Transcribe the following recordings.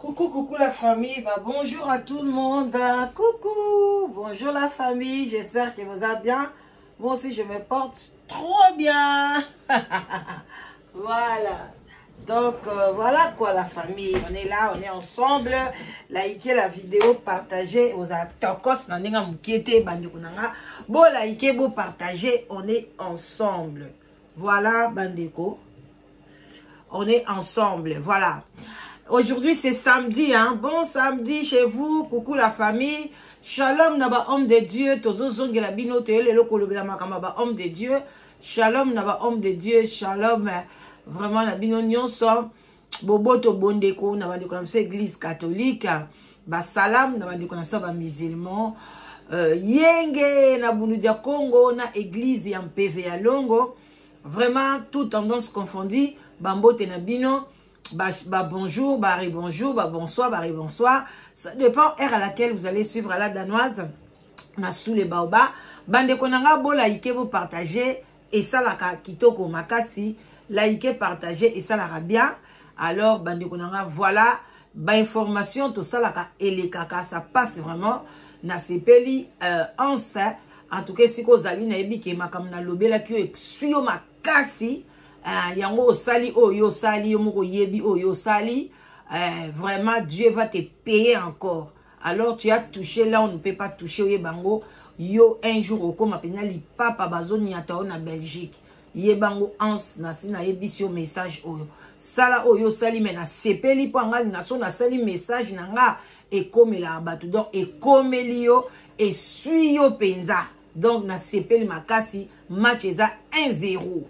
Coucou, coucou la famille. Bah, bonjour à tout le monde. Coucou, bonjour la famille. J'espère que vous allez bien. Moi aussi, je me porte trop bien. Voilà. Donc, voilà quoi la famille. On est là, on est ensemble. Likez la vidéo, partagez. Vous avez tokos, na ndenge mukete, bandeko nanga. Bo likez, bo partagez. On est ensemble. Voilà, bandeko. On est ensemble. Voilà. Aujourd'hui, c'est samedi. Hein? Bon samedi chez vous. Coucou la famille. Shalom naba homme de Dieu. Tozo zongela bino toye lelo kolobela makambo ba homme de Dieu. Shalom naba homme de Dieu. Shalom vraiment na bino nyonso. Boboto bondeko na bandeko na biso église catholique. Ba salam na bandeko na biso ba musulman. Yenge na bundu dia Congo na église ya Mpeve ya Longo. Vraiment toute tendance confondue. Bambote na bino. Ba, ba bonjour, ba bonjour, ba bonsoir, ba bonsoir. Ça dépend heure à laquelle vous allez suivre à la danoise. Na sous les baobabs. Bande konanga bo liker, bo partager et ça la kitoko makasi. Liker, partager et ça la bien. Alors bande konanga voilà ba information tout ça la elekaka ça passe vraiment na sepeli anse en tout cas siko zali na yebi ke makambo na lobela ki esui yo makasi. Yango osali oyo osali yo moko yebi oyo osali, vraiment Dieu va te payer encore. Alors tu as touché là on ne peut pas toucher oye bango yo un jour okoma pena lipapa bazoniata yo na Belgique. Ye bango ans na si na yebisi yo message oyo. Sala oyo osali me na sepeli po nga na so na sali message na nga ekomela bato donc ekomeli yo esui yo penza. Donc na sepeli makasi match eza 1-0.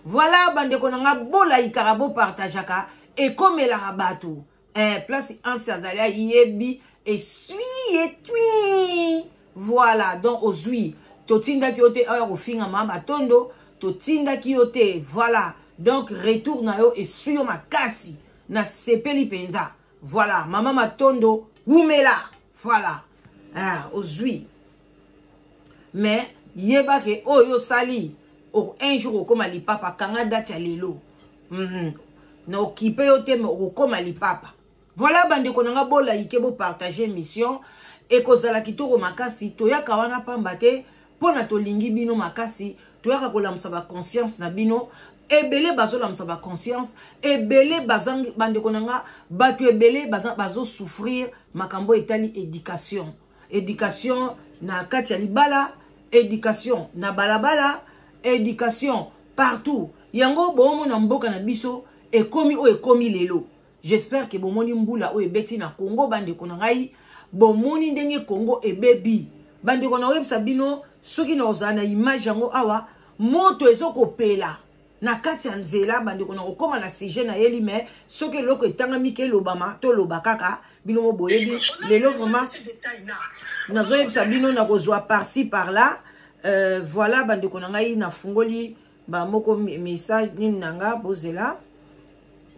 Voilà bandeko na nga bola ikara bo partageaka ekomelaka bato. Place ansi azali ayebi esui etui. Voilà donc ozui totindaki yo te oya kofinga mama matondo totindaki yo te. Voilà donc retour na yo esui yo makasi na sepeli penza. Voilà mama matondo wumela. Voilà ozui mais yeba ke oyo sali un jour okoma lipapa kanga date ya lelo. Na okipe yo te mais okoma lipapa. Voilà bandeko nanga bo like bo partager mission ekozala kitoko makasi toyaka wana pamba te pona tolingi bino makasi toyaka kolamsa ba conscience na bino ebele bazolamsa ba conscience ebele bazangi bandeko nanga bato ebele bazo souffrir makambo etali éducation. Éducation na kati ya libala, éducation na balabala, éducation partout. Yango bomona mboka na biso ekomi oyo ekomi lelo. J'espère que bomoni mbula oyo ebeti na Congo bandeko na ngai, bomoni ndenge Congo ebebi. Bandeko na oyebisa bino soki na ozala na image yango awa moto ezokopela na kati ya nzela bandeko na kokoma na sujet na yeli mais soki eloko etangami ke lobama to loba kaka bino mo boyebi lelo vraiment nazoyebisa bino na kozwa par-ci par-là. Voilà bandeko na ngai nafungoli ba moko message nini na nga bozela.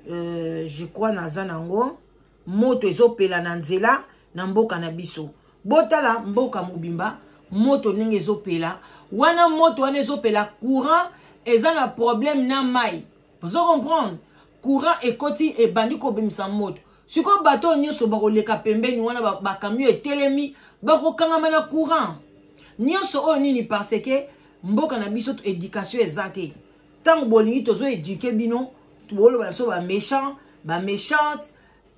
Je crois naza nango moto ezopela na nzela na mboka na biso. Botala mboka mobimba moto ndenge ezopela wana moto wana ezopela courant eza na problème na mai. Vous comprendre courant ekoti ebandi kobimisa moto. Siko bato nyonso bakoleka pembeni wana ba camion etelemi bakokangama na courant nyonso oyo nini parce que mboka na biso éducation eza te. Tango bolingi tozo éduquer bino boloba biso ba méchant ba méchante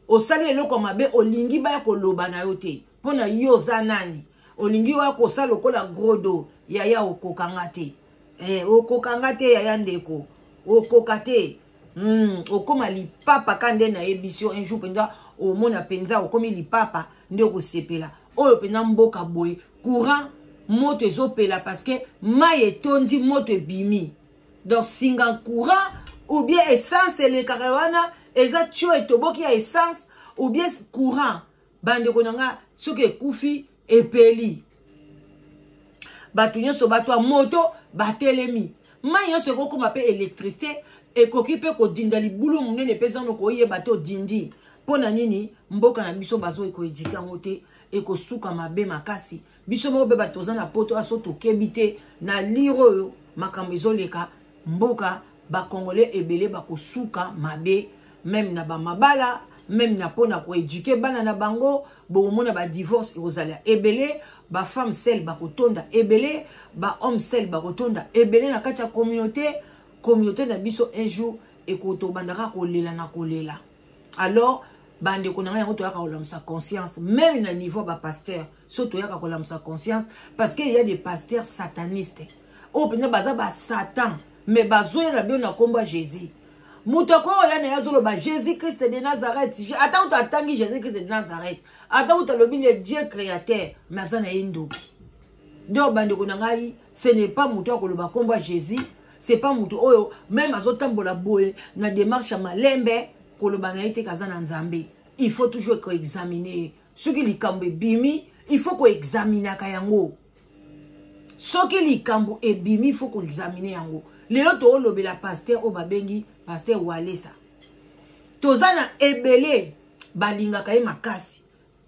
osali eloko mabe olingi baya koloba na yo te pona yo oza nani olingi oya kosala lokola grodo yaya okokanga te. Okokanga te yaya ndeko okoka te. Okoma lipapa ka nde nayebisi yo un jour mpenza omona mpenza okomi lipapa nde okosepela oyo mpenza mboka boye courant moto ezopela parce que mai etondi moto ebimi donc singa courant ou bien essence elekaka wana eza tio etoboki ya essence ou bien courant bandeko na nga soki ekufi epeli bato nyonso bato ya moto batelemi mai nyonso ekokoma mpe électricité ekoki mpe kodinda libulu monene mpe zano koyeba te odindi mpo na nini mboka na biso bazo ekoedike yango te ekosuka mabe makasi biso moko mpe bato toza na poto aso tokebi te na lire oyo makambo ezoleka mboka bakongolais ebele bakosuka mabe meme na bamabala. Même na mpona koéduquer bana na bango, bokomona badivorce ekozala ebele, bafemme seules bakotonda ebele, bahomme seul bakotonda ebele na kati ya communauté. Communauté na biso un jour ekotobandaka kolela na kolela. Alors bandeko na ngai, yango toyaka kolamusa conscience, même na niveau ya bapasteur. So toyaka kolamusa conscience parce que y a des pasteurs satanistes oyo mpenza baza basatan, mais bazoya na bino na nkombo ya Jésus. Moto akoki oya na ye, azoloba Jésus Christ de Nazareth, ata kuta atangi Jésus Christ de Nazareth, ata kuta alobi le Dieu créateur, mais aza na ye ndoki. Donc bandeko na ngai, ce n'est pas moto akoloba nkombo ya Jésus, c'est pas moto oyo même azotambola boye na démarche ya malembe, koloba na ye te kaza na Nzambe. Il faut toujours koexaminer ye. Soki likambo ebimi, il faut koexaminaka yango. Soki likambo ebimi, il faut koexaminer yango. Lelo toolobela pasteur oyo babengi pasteur Walesa. Toza na ebele balingaka ye makasi.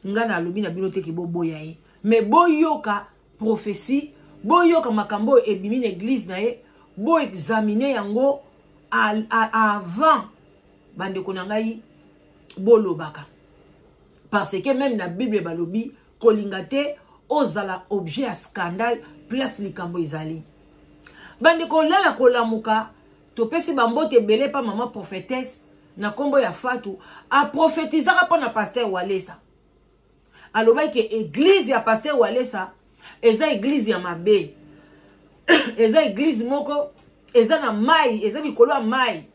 Ngai nalobi na bino teke boboya ye, mais boyoka prophétie, boyoka makambo oyo ebimi na église na ye, boexaminer yango avant. Bandeko na ngai, bolobaka, parce que même na Bible balobi kolinga te ozala objet ya scandale place likambo ezali. Bandeko, olala kolamuka, topesi bambote ebele mpa mama prophétesse na nkombo ya Fatu. Aprofetizaka mpo na pasteur Walesa, alobaki ke église ya pasteur Walesa eza église ya mabe, eza église moko eza na mai, eza likolo ya mai,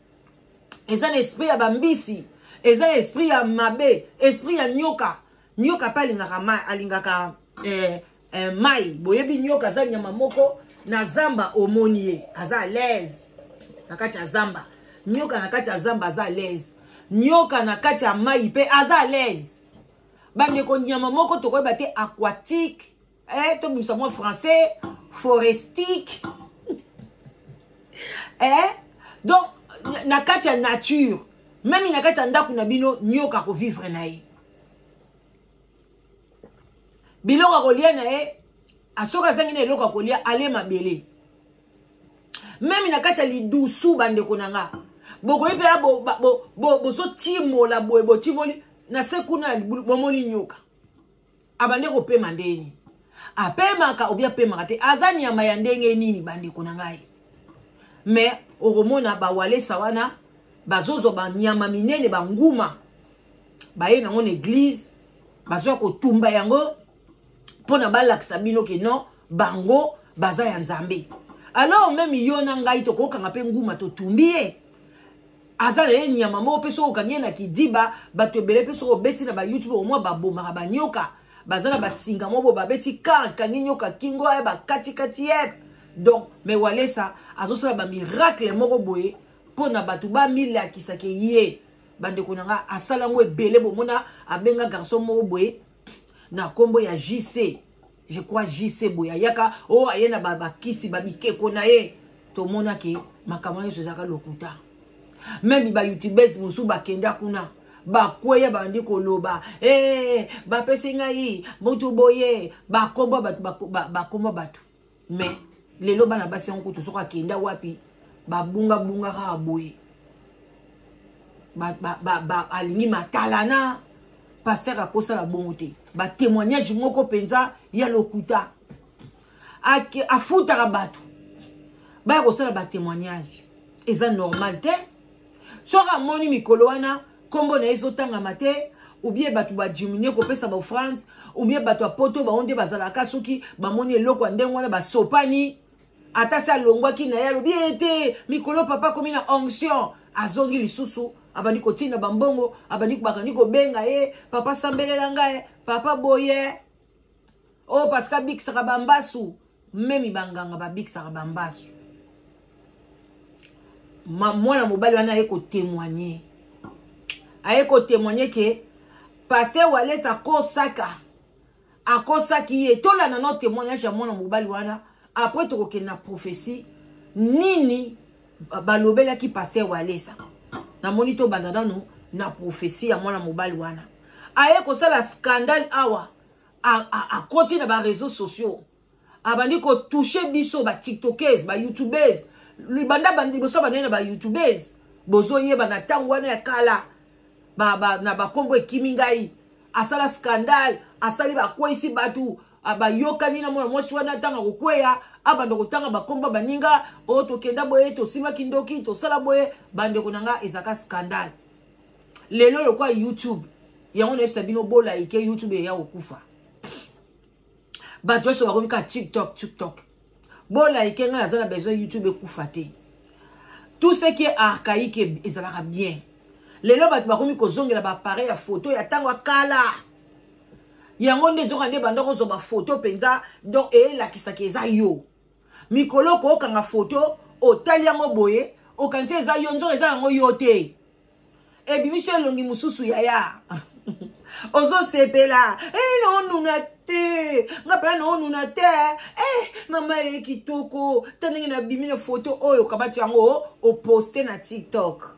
eza na esprit ya bambisi, eza esprit ya mabe, esprit ya nyoka. Nyoka mpe alingaka mai, alingaka mai. Boyebi nyoka aza nyama moko na zamba, omoni ye aza à l'aise na kati ya zamba. Nyoka na kati ya zamba aza à l'aise, nyoka na kati ya mai mpe aza à l'aise. Bandeko, nyama moko tokoyeba te, aquatique, tobimisa mwa français, forestique, donc na kati ya nature, même na kati ya ndako na bino, nyoka akovivre na ye, biloko akolia na ye. Soki azangi na eloko akolia, ale mabele. Même na kati ya lidusu, bandeko na nga, bokoyi mpe bozotimola boye, botimoli na se kuna ya libulu, bomoni nyoka abande kopema. Ndeni apemaka obi apemaka te, aza nyama ya ndenge nini, bandeko na ngai? Mais okomona bawalesa wana bazozwa banyama minene, banguma, baye nango na église, bazwa kotumba yango mpo na balakisa bino ke non, bango baza ya Nzambe. Alors même yo na ngai tokokanga mpe nguma, totumbi ye, aza na ye nyama moko mpe soki okangi ye na kidiba, bato ebele mpe soki obeti na baYouTube, omwa babomaka banyoka, baza na basinga moko babeti ka kangi nyoka kingo ye, bakatikati ye. Donc mais Walesa azosala bamiracle moko boye mpo na bato bamilakisaki ye. Bandeko na nga, asala yango ebele. Bomona abenga garçon moko boye na nkombo ya JC, je crois JC boye, ayaka oyo oh, aye na bakisi, babikeko na ye. Tomonaki makambo nyonso ezalaka lokuta. Même bayoutubeurs mosusu bakenda kuna, bakweya, bandi koloba hey, bapesi ngai motu boye, bakomba bato, bakomba bato. Mais lelo bana basi yango kutu, soki akenda wapi, babungabunga kaka boye, alingi matalana. Pasteur akosala bongo te. Batémoignage moko mpenza ya lokuta, afutaka bato baya kosala batémoignage, eza normal te. Soki amoni mikolo wana nkombo na ye ezotangama te, ou bien bato badiminuer kopesa baoffrande, ou bien bato ya Poto bango nde bazalaka, soki bamoni eloko ya ndenge wana, basopani. Ata se alongwaki na ye, alobi ete mikolo papa akomi na onction, azongi lisusu, abandi kotinda bambongo, abandi bakandi kobenga ye: "Papa, sambelela ngai, papa boye." Oyo oh, parce que abikisaka bambasu, même banganga babikisaka bambasu. Mwana mobali wana aye kotémoigner, aye kotémoigner ke pasteur Walesa akosaka, akosaki ye. Tolanda no témoignage ya mwana mobali wana, après tokokende na prophétie nini balobelaki pasteur Walesa. Namoni tobanda nanu na prophétie ya mwana mobali wana. Aye kosala scandale awa, akoti na baréseaux sociaux, abandi kotoucher biso batiktokers, bayoutubers. Libanda liboso bandai na bayoutubers, bozoyeba na ntango wana ya kala. ba, ba, na bakombo ekimi ngai, asala scandale, asali bakweyisi bato, bayokani na mwana mwasi wana ntango akokweya abanda kotanga bakombo baninga, oyo tokenda boye, tosimaki ndoki, tosala boye. Bandeko na nga, ezalaka scandale. Lelo lokwa YouTube yango nayebisa bino, bolaike YouTube eya kokufa. Bato nyonso bakomi kaka TikTok, TikTok. Bolaike, ngai naza na besoin YouTube ekufa te. Tout ce qui est archaïque ezalaka bien. Lelo bato bakomi kozongela baappareil ya photo ya ntango ya kala. Yango nde ezoka nde banda kozwa bafoto mpenza, donc eyelakisaka eza yo. Mikolo kookanga foto, otali yango boye, okanisi eza yo, nzoka eza yango yo te, ebimisi elongi mosusu. Yaya, ozosepela e naonuna te, nga mpena naonuna te. E mama ye kitoko, ta ndenge nabimi na foto oyo. Okabati yango, oposte na TikTok,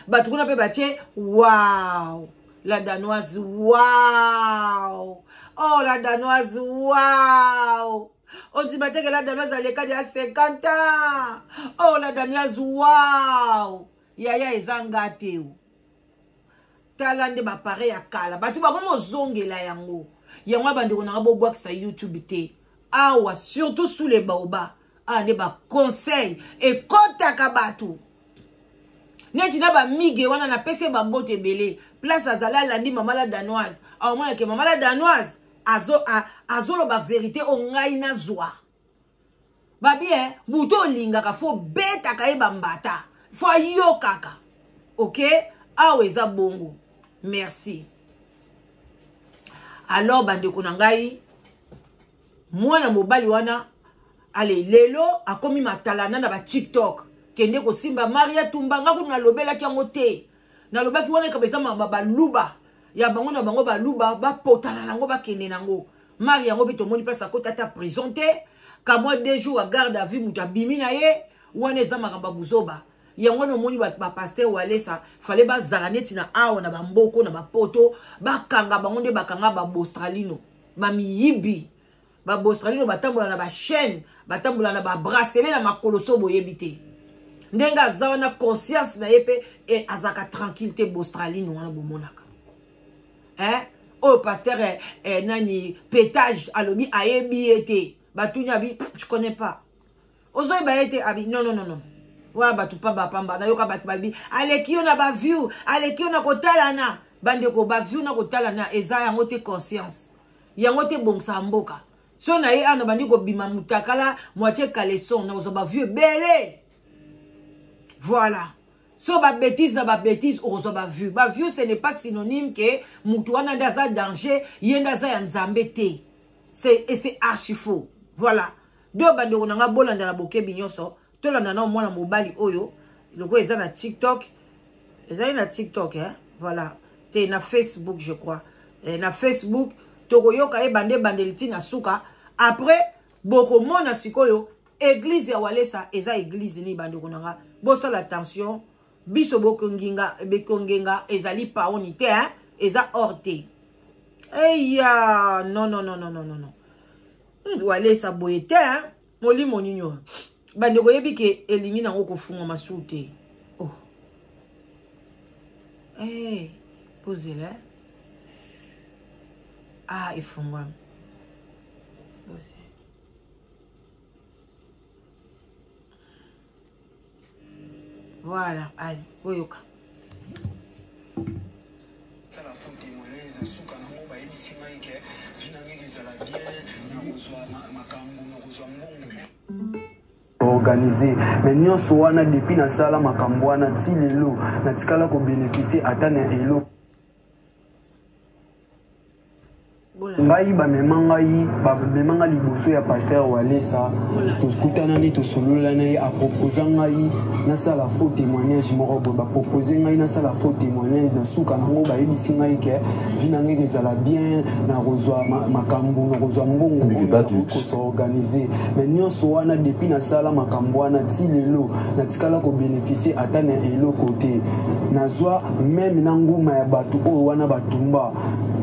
bato kuna mpe batie: "Wow, la Danoise, wow, oh la Danoise, wow." Ondima teke la Danoise alekadi ya 50 ans. Oh la Danoise, wow. Yaya, eza nga te o. Tala nde baappareil ya kala, bato bakomi ozongela yango. Yango bandeko nanga, bobwakisa YouTube te. Awa surtout sous les baobabs, awa nde baconseil ekɔtaka bato neti na bamige wana. Napesi ye bambote ebele. Place azali, alandi mama la Danoise, aomonake mama la Danoise azoloba vérité oyo ngai nazwa. Babi e butu olingaka, fo betaka ye bambata, fo ayokaka. Ok, awa eza bongo. Merci. Alors bandeko na ngai, mwana mobali wana ale lelo akomi matalana na baTikTok. Kende kosimba Maria Tumba, nga kutu nalobelaki yango te. Nalobaki wana ekaba eza baluba ya bango na bango, baluba bapotana nango, bakende nango. Mari yango mpe tomoni mpasi, akota ata prison te, kamwa 2 jours ya garde à vue, moto abimi na ye. Wana eza makambo ya buzoba. Yango wana omoni bapaster Walesa fale bazala neti na awa na bamboko na bapoto, bakanga bango nde bakanga babostralino, bamiyibi. Babostralino batambola na bachaîne, batambola na babracelet na makolo. So boyebi te ndenge aza wana, conscience na ye mpe e, azalaka tranquille te. Bostralino wana bomonaka, eh? Oyo paster nani pétage alobi ayebi ye te. Batuni, abi: "Je connais pas." Ozoyeba ye te? Abi: "Non, non, non, non." Wana bato pamba pamba. Nayoka bato babi aleki yo na baview, aleki yo na kotalana. Bandeko, baview na kotalana eza yango te. Conscience yango te ebongisaka mboka. So na ye ana bandi kobima mutakala, moitié caleçon, na kozwa baview ebele. Voilà. So babétise na babétise, okozwa baview. Baview, ce n'est pas synonyme ke mutu wana nde aza danger, ye nde aza ya Nzambe te. C'est et c'est archi faux. Voilà. Do bandeko na nga, bolanda na bokebi nyonso. Tolanda na mwana mobali oyo lokola eza na TikTok, ezali na TikTok, eh? Voilà, te, na Facebook je crois, eh, na Facebook. Tokoyoka ye bande ebandeli ntina suka. Après bokomona sikoyo église ya Walesa eza église nini. Bandeko na nga, bosala attention. Biso bokonginga bekongenga ezali paoni te, hein? Eza or te. Eya, non, non, non, non, non, non, non. Walesa boye te, hein? Molimo nini oyo? Bandeko, oyebi ke elingi nango kofungwama su te. Oh. Hey, bozela. Ah, efungwami. Bozela. Voilà, allez, boyoka. Sala faux témoignage, na suka nango bayebisi ngai ke vie na ngai ezala bien, nakozwa makambo, nakozwa mbongo organisé. Mais nyonso wana, depuis nasala makambo wana ti lelo, natikala kobénéficie ata na eloko. Ngai bamema ngai liboso ya paster Walesa. Tokutana nde tosolola na ye, aproposa ngai nasala faux témoignage moko boye. Bapropose ngai nasala faux témoignage, na suka nango bayebisi ngai ke vie na ngai ezala bien, nakozwa makambo, nakozwa mbongo, kosorganize. Mais nyonso wana, depuis nasala makambo wana ti lelo, natikala kobénéficie ata na eloko te. Nazwa même na nguma ya bato oyo wana batumba.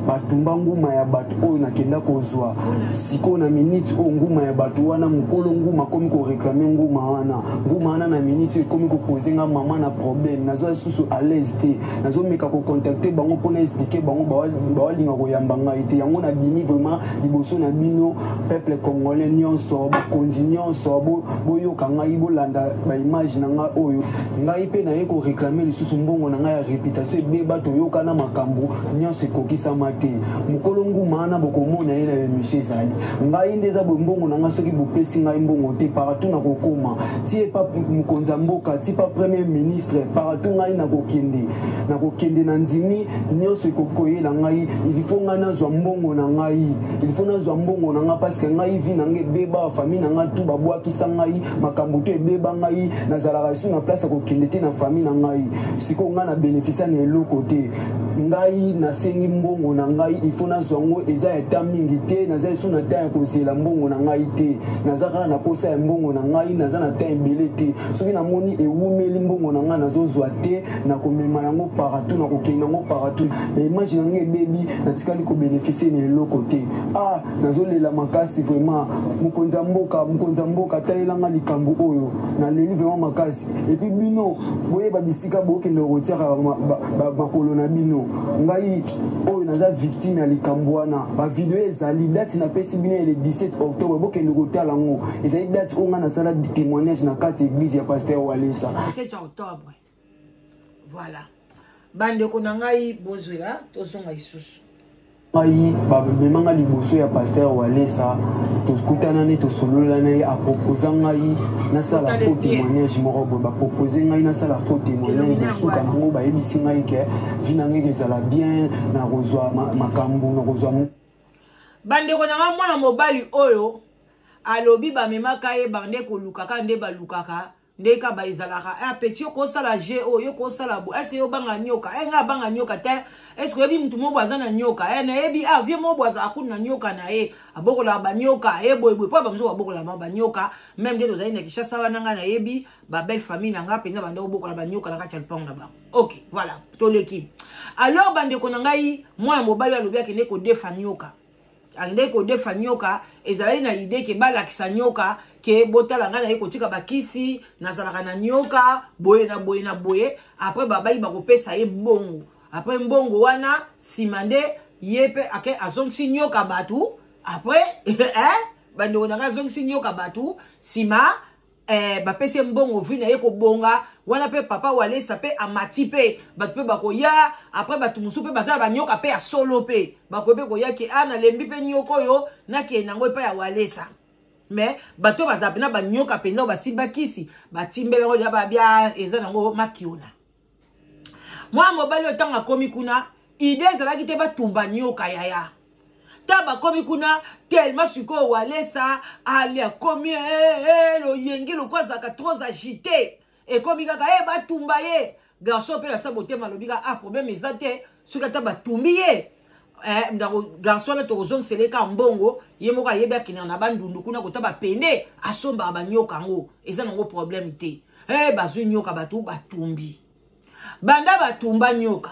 Batumba nguma ya bato oyo nakenda kozwa. Sikoyo na minute oyo nguma ya bato wana, mokolo nguma akomi koreklame nguma wana. Nguma wana na minute oyo ekomi kopose nga mama na problème. Nazwa lisusu à l'aise te. Nazomeka kocontacte bango mpo na explike bango, bawalinga koyamba ngai te. Yango nabimi vraiment liboso na bino peuple congolais nyonso, bakonzi nyonso, boyoka ngai, bolanda baimage na ngai oyo. Ngai mpe naye koreklame lisusu mbongo na ngai ya réputation ebeba, toyokana makambo nyonso ekokisama te. Mokolo nguma wana bokomona ye na emission ezali ngai nde eza boye. Mbongo na ngai, soki bopesi ngai mbongo te, partout nakokoma ti epa mokonzi ya mboka, ti pa premier ministre, partout ngai nakokende, nakokende na ndimi nyonso ekoki koyela ngai. Il faut ngai nazwa mbongo na ngai, il faut nazwa mbongo na ngai, parce que ngai vie na ngai ebeba, famille na ngai tu babwakisa ngai, makambo to ebeba. Ngai nazalaka lisusu na place ya kokende te na famille na ngai. Sikoyo ngai na bénéficia na eloko te. Ngai nasengi mbongo na ngai, il faut nazwa yango. Eza ya temps mingi te, naza lisusu na temps ya kozela mbongo na ngai te. Naza kaka na posa ya mbongo na ngai, naza na temps ebele te. Soki namoni ewumeli, mbongo na ngai nazozwa te, nakomema yango partout, nakokende yango partout. Na image na ngai ebebi, natikali kobénéficie na eloko te. Ah, nazolela makasi vraiment. Mokonzi ya mboka, mokonzi ya mboka, talelanga likambo oyo, naleli vraiment makasi. Et puis bino boyeba bisika bokende kotiaka makolo na bino. Ngai oyo naza victime ya likambo wana. Bavideo ezali, date napesi bino ya le 17 octobre, bokende kotala yango. Ezali date oyo ngai nasala témoignage na kati ya église ya pasteur Walesa. 17 octobre, voilà. Bandeko na ngai, bozwela, tozonga lisusu. Ngai bamemanga liboso ya pasteur Walesa, tokutana nde tosolola na ye, aproposa ngai nasala faux témoignage moko boye. Bapropose ngai nasala faux témoignage, basuka nango bayebisi ngai ke vie na ngai ezala bien, nakozwa makambo, nakozwa. Bandeko na ngai, mwana mobali oyo alobi bamemaka ye bande kolukaka nde balukaka nde kaba ezalaka eh, petit, yo kosala je oyo, yo kosala bo, est-ce yo banga nyoka? Eh, nga banga nyoka te. Est-ce oyebi mutu moko aza na nyoka? Eh, nayebi, ah, vieux moko azala kuna na nyoka na ye, abokolaka banyoka ye boyeboye, mpo bamosusu babokolaka bango banyoka. Même nde tozali na Kinshasa wana, ngai nayebi babelle famille na nga mpenza banda kobokola banyoka na kati ya lupango na bango. Ok, voilà, toleki. Alors bandeko na ngai, mwana mobali alobi akende kodefa nyoka. Akendeki kodefa nyoka, ezalaki na idée ke balakisa nyoka ke botala, ngai naye kotika bakisi, nazalaka na nyoka boye na boye na boye. Après babai bakopesa ye mbongo. Après mbongo wana, nsima nde ye mpe ake azongisi nyoka bato. Après, eh, bandeko na ngai, azongisi nyoka bato, nsima bapesi ye mbongo, vie na ye kobonga wana. Mpe papa Walesa mpe amati, mpe bato mpe bakoya. Après bato mosusu mpe baza na banyoka mpe ya solo, mpe bakoki mpe koya ke a nalembi mpe nyoka oyo, nakende yango epai ya Walesa. Mais bato oyo bazala mpena banyoka mpenza, oyo basimba kisi, batimbela yango deja, babia eza nango makiona. Mwana mobali oyo, ntango akomi kuna, idée ezalaki te batumba nyoka yaya. Ntango bakomi kuna, tellement sikoyo Walesa ali akomi loyenge lokwa azalaka trop agité, ekomi kaka e batumba ye. Garçon mpe nasa motema alobi kaka: ah, problème eza te, soki ata batumbi ye, ndako garçon wana tokozongisela ye kaka mbongo. Ye moko ayebi, akendaka na Bandundu kuna kota bapende, asombaka banyoka yango, eza nango problème te. Bazwi nyoka bato, batumbi. Banda batumba nyoka,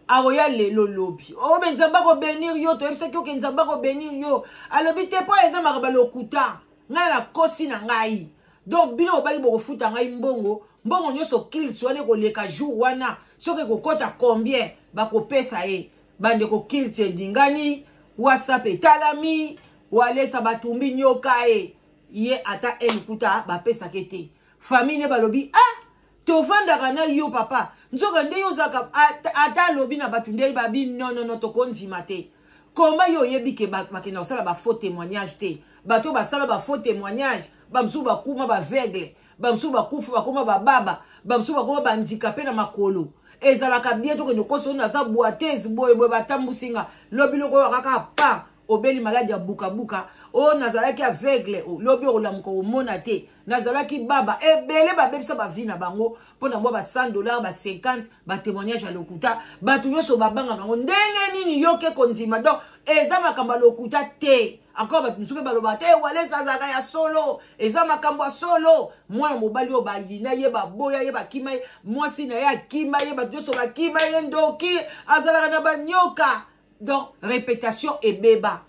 akoya lelo lobi oyo be Nzambe akobénir yo. Toyebisaki oke Nzambe akobénir yo. Alobi te mpo eza makambo lokuta, ngai nakosi na ngai. Donc bino bobaki bokofuta ngai mbongo, mbongo nyonso culte wana ekoleka jour wana, soki ekokɔta combien bakopesa ye. Bandeko, culte edingani, WhatsApp etalami, Walesa batumbi nyoka ye. Ye ata elukuta bapesaka te. Famille ne balobi: ah, tovandaka na yo papa, nzoka nde yo ozalaka. Ata alobi na bato nde babi: non, non, non, tokondima te. Koma yo oyebi ke bakenda kosala bafaux témoignage te. Bato basala bafaux témoignage, bamosusu bakuma baaveugle, bamosusu bakufa, bakoma bababa, bamosusu bakoma bahandicapé na makolo. Ezalaka bien tokende koso oyo naza boiteuse boyeboye, batambusi nga lobi loko oyo kaka pa obeli maladi ya bukabuka oyo, nazalaki aveugle, lobi okolamuka omona te, nazalaki baba. Ebele babebisa bavie na bango mpo na mwa ba 100 $, ba 50, batémoignage ya lokuta. Bato nyonso babangaka yango. Ndenge nini yoke kondima? Donc eza makambo ya lokuta te. Encore bato mosusu mpe balobaka te Walesa azalaka ya solo. Eza makambo ya solo. Mwana mobali oyo, bayina ye, baboya ye, bakima ye, mwasi na ye akima ye, bato nyonso bakima ye. Ndoki, azalaka na banyoka. Donc réputation ebeba.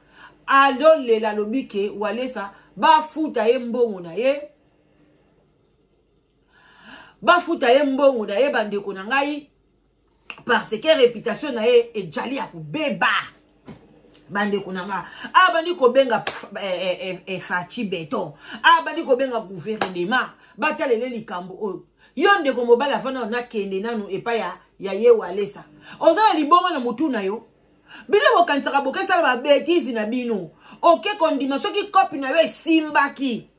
Azolela, alobi ke Walesa bafuta ye mbongo na ye, bafuta ye mbongo na ye, bandeko na ngai, parce que réputation na ye ejali ya kobeba. Bandeko na nga, abandi kobenga eh, eh, eh, Fatshi Béton, abandi kobenga gouvernement batalele likambo oyo. Yo ndeko mobali, afanda, nakende nanu epai ya ye Walesa. Oza na liboma na motu na yo. Bino bokanisaka bokesala babêtises na bino, oke kondima soki kopi na yo esimbaki,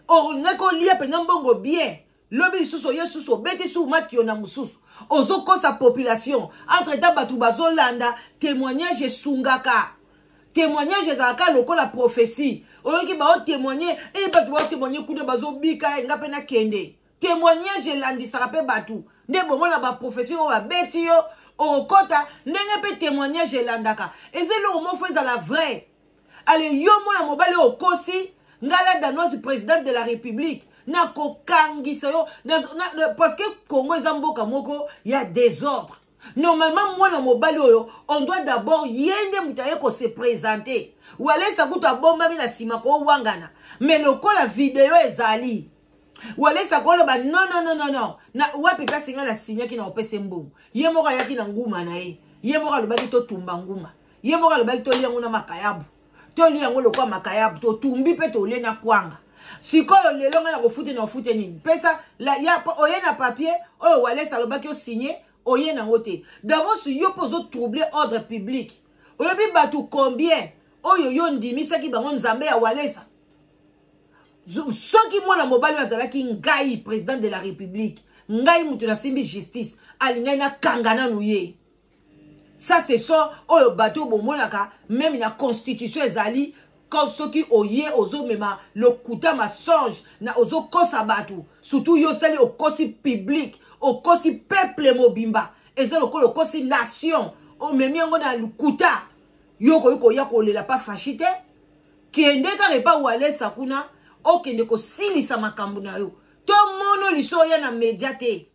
olingaki olia mpenza mbongo bien. Lobi lisusu oye susu, obeti su makio na mosusu, ozokosa population. Entre temps bato bazolanda témoignage, esungaka. Témoignage ezalaka lokola prophétie. Oyoki baotémoigne e, bato baotémoigne kuna bazobika, nga mpe nakende. Témoignage elandisaka mpe bato nde bomona baprophétie oyo babeti yo, okokɔta ndenge mpe témoignage elandaka. Eza eloko moko ezala vrai. Ale, yo mwana mobali oyo okosi ngai, la Danoise, présidente de la République, nakokangisa yo parce que Congo eza mboka moko ya désordre. Normalement mwana mobali oyo, on doit d'abord, ye nde moto aye kose présenter. Walesa kutu abombami na nsima kowangana, mais lokola video ezali, Walesa koloba: "Non, non, non, non, non, na wapi place ngai nasinyaki na opesa mbongo?" Ye moko ayaki na nguma na ye, ye moko alobaki totumba nguma, ye moko alobaki tolia yango na makayabu, tolia yango lokwa makayabu, totumbi mpe tolie na kwanga. Sikoyo lelo ngai na kofute na ofute nini? Pesa ya, oye na papier oyo Walesa alobaki osinye, oye nango te. D'abord yo mpo ozotrouble ordre public. Oyebi bato combien oyo yo ndimisaki bango Nzambe ya Walesa? Soki mwana mobali oyo azalaki ngai président de la République, ngai moto nasimbi justice, alingai nakanga nanu ye. Ça, ce sont oyo bato bomonaka même na constitution ezali, soki oye ozomema lokuta, mensonge na ozokosa bato, surtout yo osali, okosi public, okosi peuple mobimba, eza lokola okosi nation, omemi yango na lokuta. Yo okoki koya kolela pa Fatshi te. Kende kaka epa Walesa kuna, okende kosilisa makambo na yo. Tomona liso oya na media te,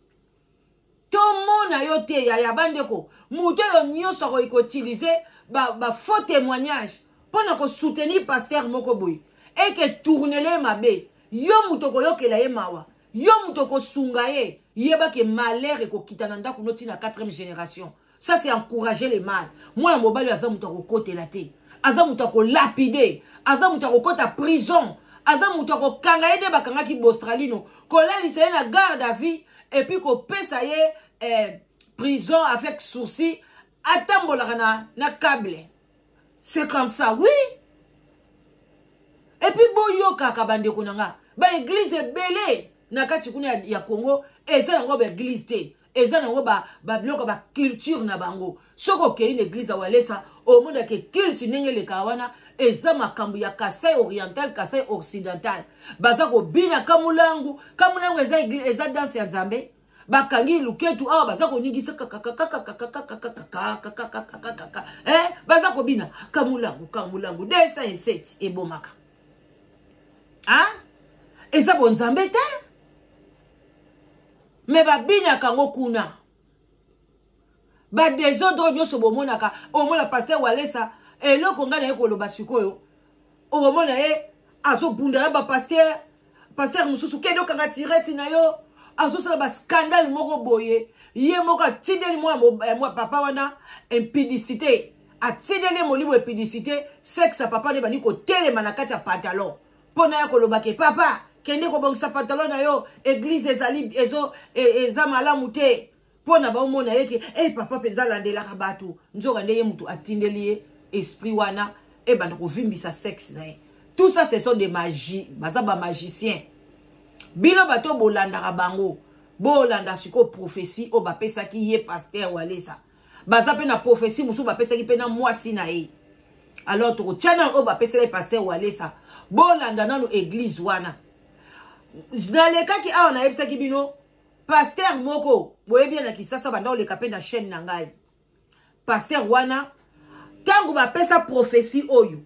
tomona yo te. Yaya, bandeko, moto oyo nyonso akoki koutiliser bafaux ba témoignage mpo na kosoutenir pasteur moko boye, eke tournele ye mabe, yo moto okoyokela ye mawa, yo moto okosunga ye, yebake malheur ekokita na ndako noti na 4e génération. Ça, c'est encourager le mal. Mwana mobali aza moto akokotela te, aza moto akolapider, aza moto akokɔta prison, aza moto akokanga ye nde bakangaki Bostralino, kolalisa ye na garde à vue et puis kopesa ye prison avec sursis, atambolaka na câble. C'est comme ça, oui. Et puis boyokaka, bandeko na nga, baéglise ebele na kati kuna ya Congo eza yango baéglise te, eza nango babiloko baculture na bango. Soki okei na église ya Walesa, omonaka culte ndenge elekaka wana, eza makambo ya Kasai Oriental, Kasai Occidental, baza kobina kamulangu kamulangu. Eza danse ya Nzambe. Bakangi luketu awa, baza koningisa kakakakakakakakakakakakakakaka, baza kobina kamulangu kamulangu 207 ebomaka. Ah, eza bonzambe te, me babinaka yango kuna. Badésordre nyonso bomonaka, omona pasteur Walesa, eloko ngai naye koloba sikoyo, okomona ye azobunda na bapasteur, pasteur mosusu kende okanga tireti na yo, azosala bascandale moko boye. Ye moko atindeli mwana papa wana impudicité, atindeli ye molimo impudicité, sexe ya papa nde bandi kotelema na kati ya pantalon, mpo na ya koloba ke papa, kende kobongisa pantalon na yo, église ezali ezo, eza malamu te. Mpo na baomona ye ke e papa mpenza alandelaka bato, nzoka nde ye motu atindeli ye esprit wana ebanda kovimbisa sexe na ye. Tout ça, ce sont des magie, baza bamagicien. Bino bato bolandaka bango, bolanda sikoyo prophétie oyo bapesaki ye pasteur Walesa. Baza mpe na prophétie mosusu bapesaki mpe na mwasi na ye. Alors tokotia nano oyo bapesaki pasteur Walesa. Bolanda nano église wana. Nalekaki awa, nayebisaki bino pasteur moko boyebi ye na Kisasa, banda oleka mpe na chaîne na ngai. Pasteur wana, ntango bapesa prophétie oyo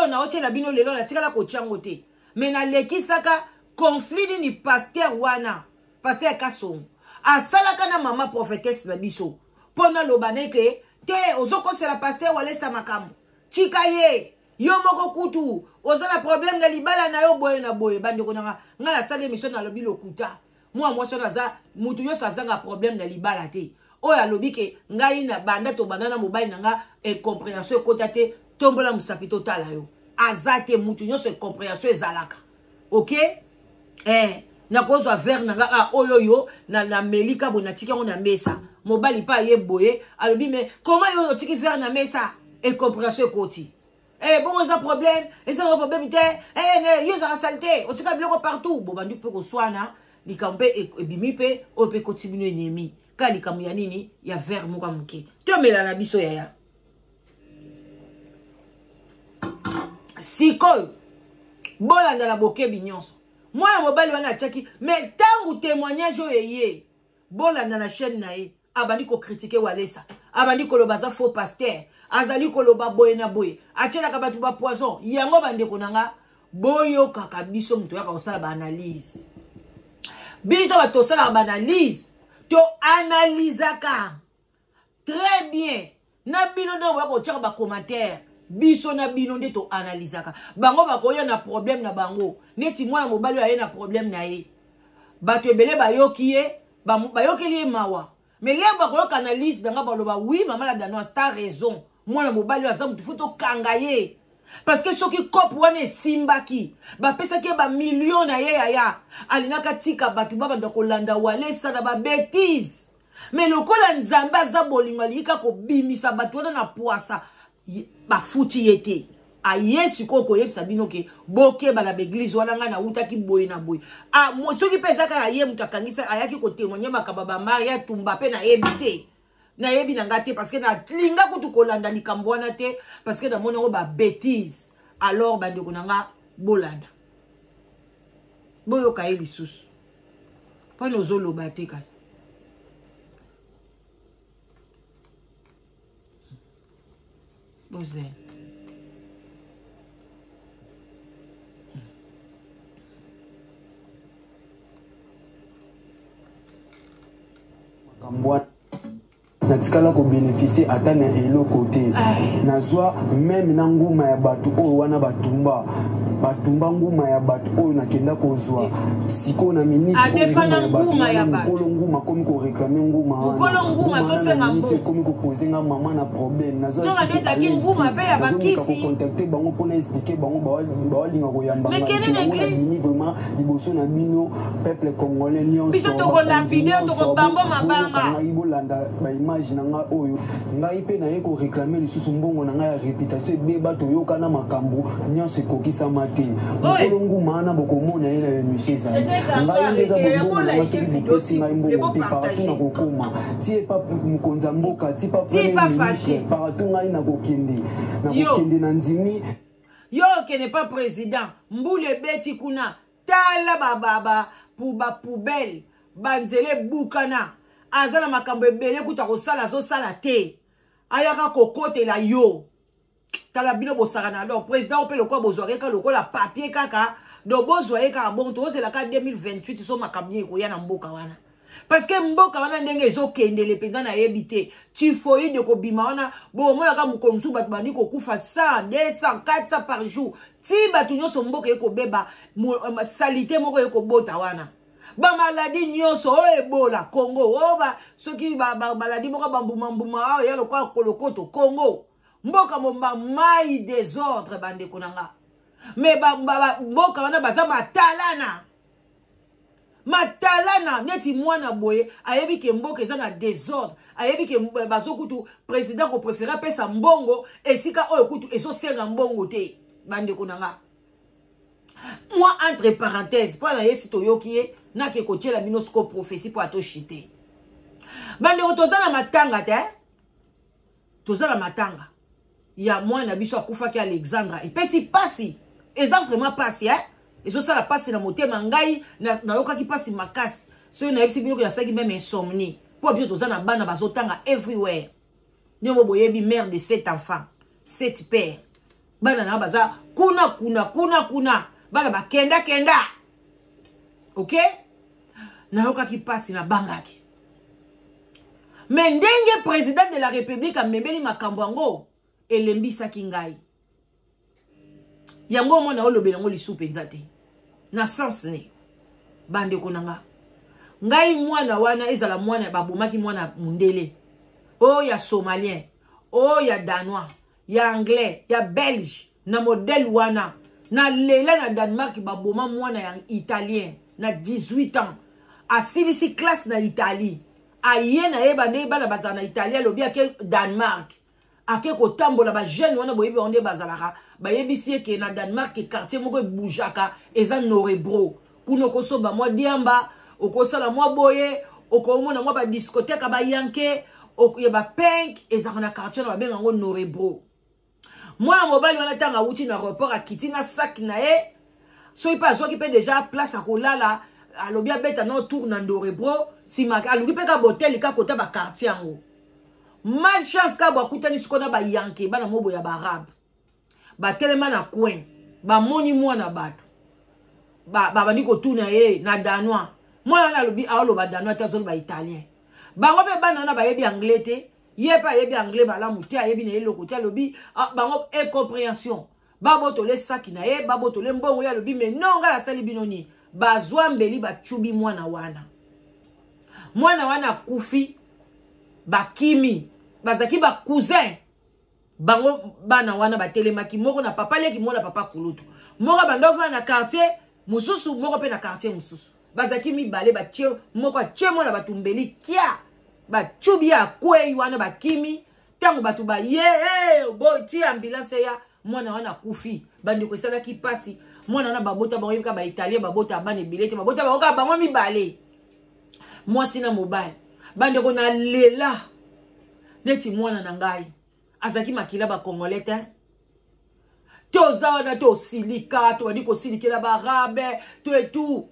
naotiela bino lelo, natikala kotia yango te, me nalekisaka conflit nini pasteur wana, pasteur Kasongo, asalaka na mama prophétesse na biso, mpo naloba neke Te, ozokosela pasteur Walesa makambo. Tika ye. Yo moko kutu oza na problème na libala na yo boye na boye. Bandeko na nga, nga nasali émission nalobi lokuta. Mwa mwasi wana aza mutu nyonso azanga problème na libala te. Oyo alobi ke ngai na banda tobanda na mobali na nga incompréhension ekota te, tombola mosapi totala yo. Aza te mutu nyonso incompréhension ezalaka. Ok? Nakozwa verre na nga ah, oyo yo na nameli ka boye natiki yango na mesa. Mobali pa ye boye alobi mais comment yo otiki verre na mesa? Incompréhension ekoti. Bongo eza problème, eza na problème te. Ne, yo ezaka saleté, otika biloko partout. Bobandi mpe koswana, likambo mpe ebimi mpe oyo mpe ekoti bino ennemi. Ka likambo ya nini? Ya verre moko ya moke. Tomela na biso yaya. Sikoyo bolanda na bokebi nyonso. Mwana mobali wana atiaki, mais tangu témoignage oyo eye, bolanda na chaîne na ye, abandi ko critiquer Walesa, abandi koloba aza faux pasteur, azali koloba boye na boye, atielaka bato ba poison. Yango bandeko na nga, boyokaka biso moto yaka kosala ba analyse. Biso bato tosalaka ba analyse, to analysaka très bien. Na bino nde boya kotiaka ba commentaire, biso na bino nde to analysaka. Bango bakoya na problème na bango, neti mwana mobali oyo aye na problème na ye, bato ebele bayoki ye, bayokeli ye mawa. Mais lelo bakoyoka analyse na nga, baloba oui mama la danoise t'as raison, mwana mobali oyo aza motu faut tokanga ye. Parce que soki cop wana esimbaki, bapesaki ye ba million na ye yaya, alingaka tika bato babanda kolanda Walesa na ba bêtises. Mais lokola Nzambe aza bolingo, alingi kaka kobimisa bato wana na poasa, bafuti ye te. Aye sikoyo koyebisa bino ke bokeba na baeglise wana, ngai nawutaki boye na boye. Soki mpe eza kaka ye moto akangisa, ayaki kotémoigne makambo ya ba Maria Tumba mpe nayebi te. Nayebi na ngai te, parce que nalinga kutu kolanda likambo wana te, parce que namoni yango ba bêtises. Alors bandeko na nga, bolanda. Boyoka ye lisusu. Mpona ozoloba te kasi. Bozela. Makambo natikala kobénéficie ata na eloko te. Nazwa meme na nguma ya bato oyo wana batumba, batumba nguma ya bato oyo nakenda kozwa sikoyo na minute oyo Adefa na nguma ya bato nguma ya wana, bato. mokolo nguma akomi koréclame nguma wana. Mokolo nguma Nguma wana na azosenga minute mbongo. ekomi kopose nga mama na problème. Nazwa Ntonga lisusu nde ezalaki à l'aise nguma te. mpe ya Nazomeka bakisi. kocontacte bango mpona explike bango, bawalinga koyamba Mais ngai kende te. na Yango église. nabimi vraiment liboso na bino peuple congolais nyonso, Biso bakonzi tokolapide, nyonso, tokobamba mabanga. boyoka ngai, bolanda ba image na ngai oyo. Ngai mpe naye koréclame lisusu mbongo na ngai ya réputation ebeba, toyokana makambo nyonso ekokisama te. Oye. Mokolo nguma wana bokomona ye na émission ezali. C'était garçon Ngai nde eza arrêté, bombongo na ngai, bola soki ete bopesi vidéo, ngai s'il vous plaît, mbongo te, bo partout partager. nakokoma. Ti epa mokonzi ya mboka, ti pa Ti premier pa ministre, fâché. partout ngai nakokende. Yo. Nakokende na ndimi. Yo okende pa président, mbula ebeti kuna, tala ba, ba, ba, pou, ba poubelle, ba nzela ebukana. Aza na makambo ebele kuta kosala, azosala te. Ayaka kokotela yo. Tala bino bosaka na donc président mpe lokola bozwaka ye kaka lokola papier kaka, donc bozwa ye kaka bongo, tozelaka 2028 so makambo nini ekoya na mboka wana. Parce que mboka wana ndenge ezokendele mpenza nayebi te. Typhoïde kobima wana, bomonaka mokolo mosusu bato bandi kokufa 100, 200, 400 par jour. Ti bato nyonso mboka ekobeba, salité moko ekobota wana. Ba maladie nyonso, oyo Ebola, Congo, oyo ba, soki ba, ba maladie moko ba mbuma mbuma, oyo ya lokola kolokoto, Congo. Mboka momba mai désordre bandeko na nga. Mais ba, ba, ba, mboka wana baza matalana. Matalana neti mwana boye ayebi ke mboka eza na désordre, ayebi ke bazokutu président ko préférer apesa mbongo esika oyo kutu ezosenga mbongo te bandeko na nga. Moi entre parenthèses mpo na ye si toyoki ye nake kotiela bino siko prophétie mpo atoshite. Bandeko toza na matanga te, toza na matanga ya mwana biso akufaki Alexandra, epesi pasi, eza vraiment pasi, hein? Ezosala pasi na motema ngai, nayokaki pasi makasi. Soki nayebisi bino ke nasalaki même insomnie mpo biso toza na bana bazotanga everywhere. Ndenge boyebi mère de 7 enfants, 7 pères, bana na baza kuna kuna kuna kuna, bana bakenda kenda. Ok, nayokaki pasi, nabangaki. Mais ndenge président de la République amemeli makambo yango elembisaki ngai. Yango omona olobela yango lisusu mpenza te. Na sens ne bandeko na nga. Ngai mwana wana ezala mwana babomaki mwana mundele. Oyo ya somalien, oyo ya danois, ya anglais, ya belge na modèle wana. Na lela na Danemark baboma mwana ya italien na 18 ans. Asilisi classe na Italie. Aye na ye bande bana bazala na Italie alobi ake Danemark. Ake kotambola ba jeune wana boyebi bango nde bazalaka. Bayebisi ye ke na Danemark quartier moko ebujaka eza Nørrebro. Kuna okosomba mwa diamba, okosala mwa boye, okomona mwa ba discothèque ba yanke, ya ba pink ezalaka na quartier na babenga yango Nørrebro. Mwana mobali wana ntango awuti na aéroport akiti na sac na ye, soki mpe azwaki mpe déjà place ya kolala, alobi abeta na tour na Nørrebro, nsima aluki mpe ka botel ka kota ba quartier yango. Malchance ka bakutani siko na ba yanke bana mobo ya ba arabe. Batelema na coin, bamoni mwana bato. Babandi kotuna ye na danois. Mwana wana alobi aoloba danois te, azoloba italien. Bango mpe bana wana bayebi anglais te, ye mpe ayebi anglais malamu te, ayebi na ye eloko te, alobi bango incompréhension. Babotole saki na ye, babotole mbongo ye, alobi mais non, ngai nasali bino nini? Bazwa mbeli bacubi mwana wana. Mwana wana akufi, bakimi, bazalaki ba cousin. Bango bana wana batelemaki moko na papa leki, moko na papa kulutu. Moko bando afana na quartier mosusu, moko pe na quartier mosusu. Bazalaki mibale, batie moko atie mwana bato mbeli kia. Bacubi ya kwei wana bakimi. Tango bato ba ye, hey, bo ti ambulance ya mwana wana akufi. Bandeko esalaki pasi. Mwana wana babota bango yebika ba italien babota bana ebele te, babota bango kaka bango mibale. Mwasi na mobali. Bandeko na lela neti mwana na ngai azalaki makila ba congolais te. Toza wana to silika, to bandi kosilikela ba arabe, to et tout.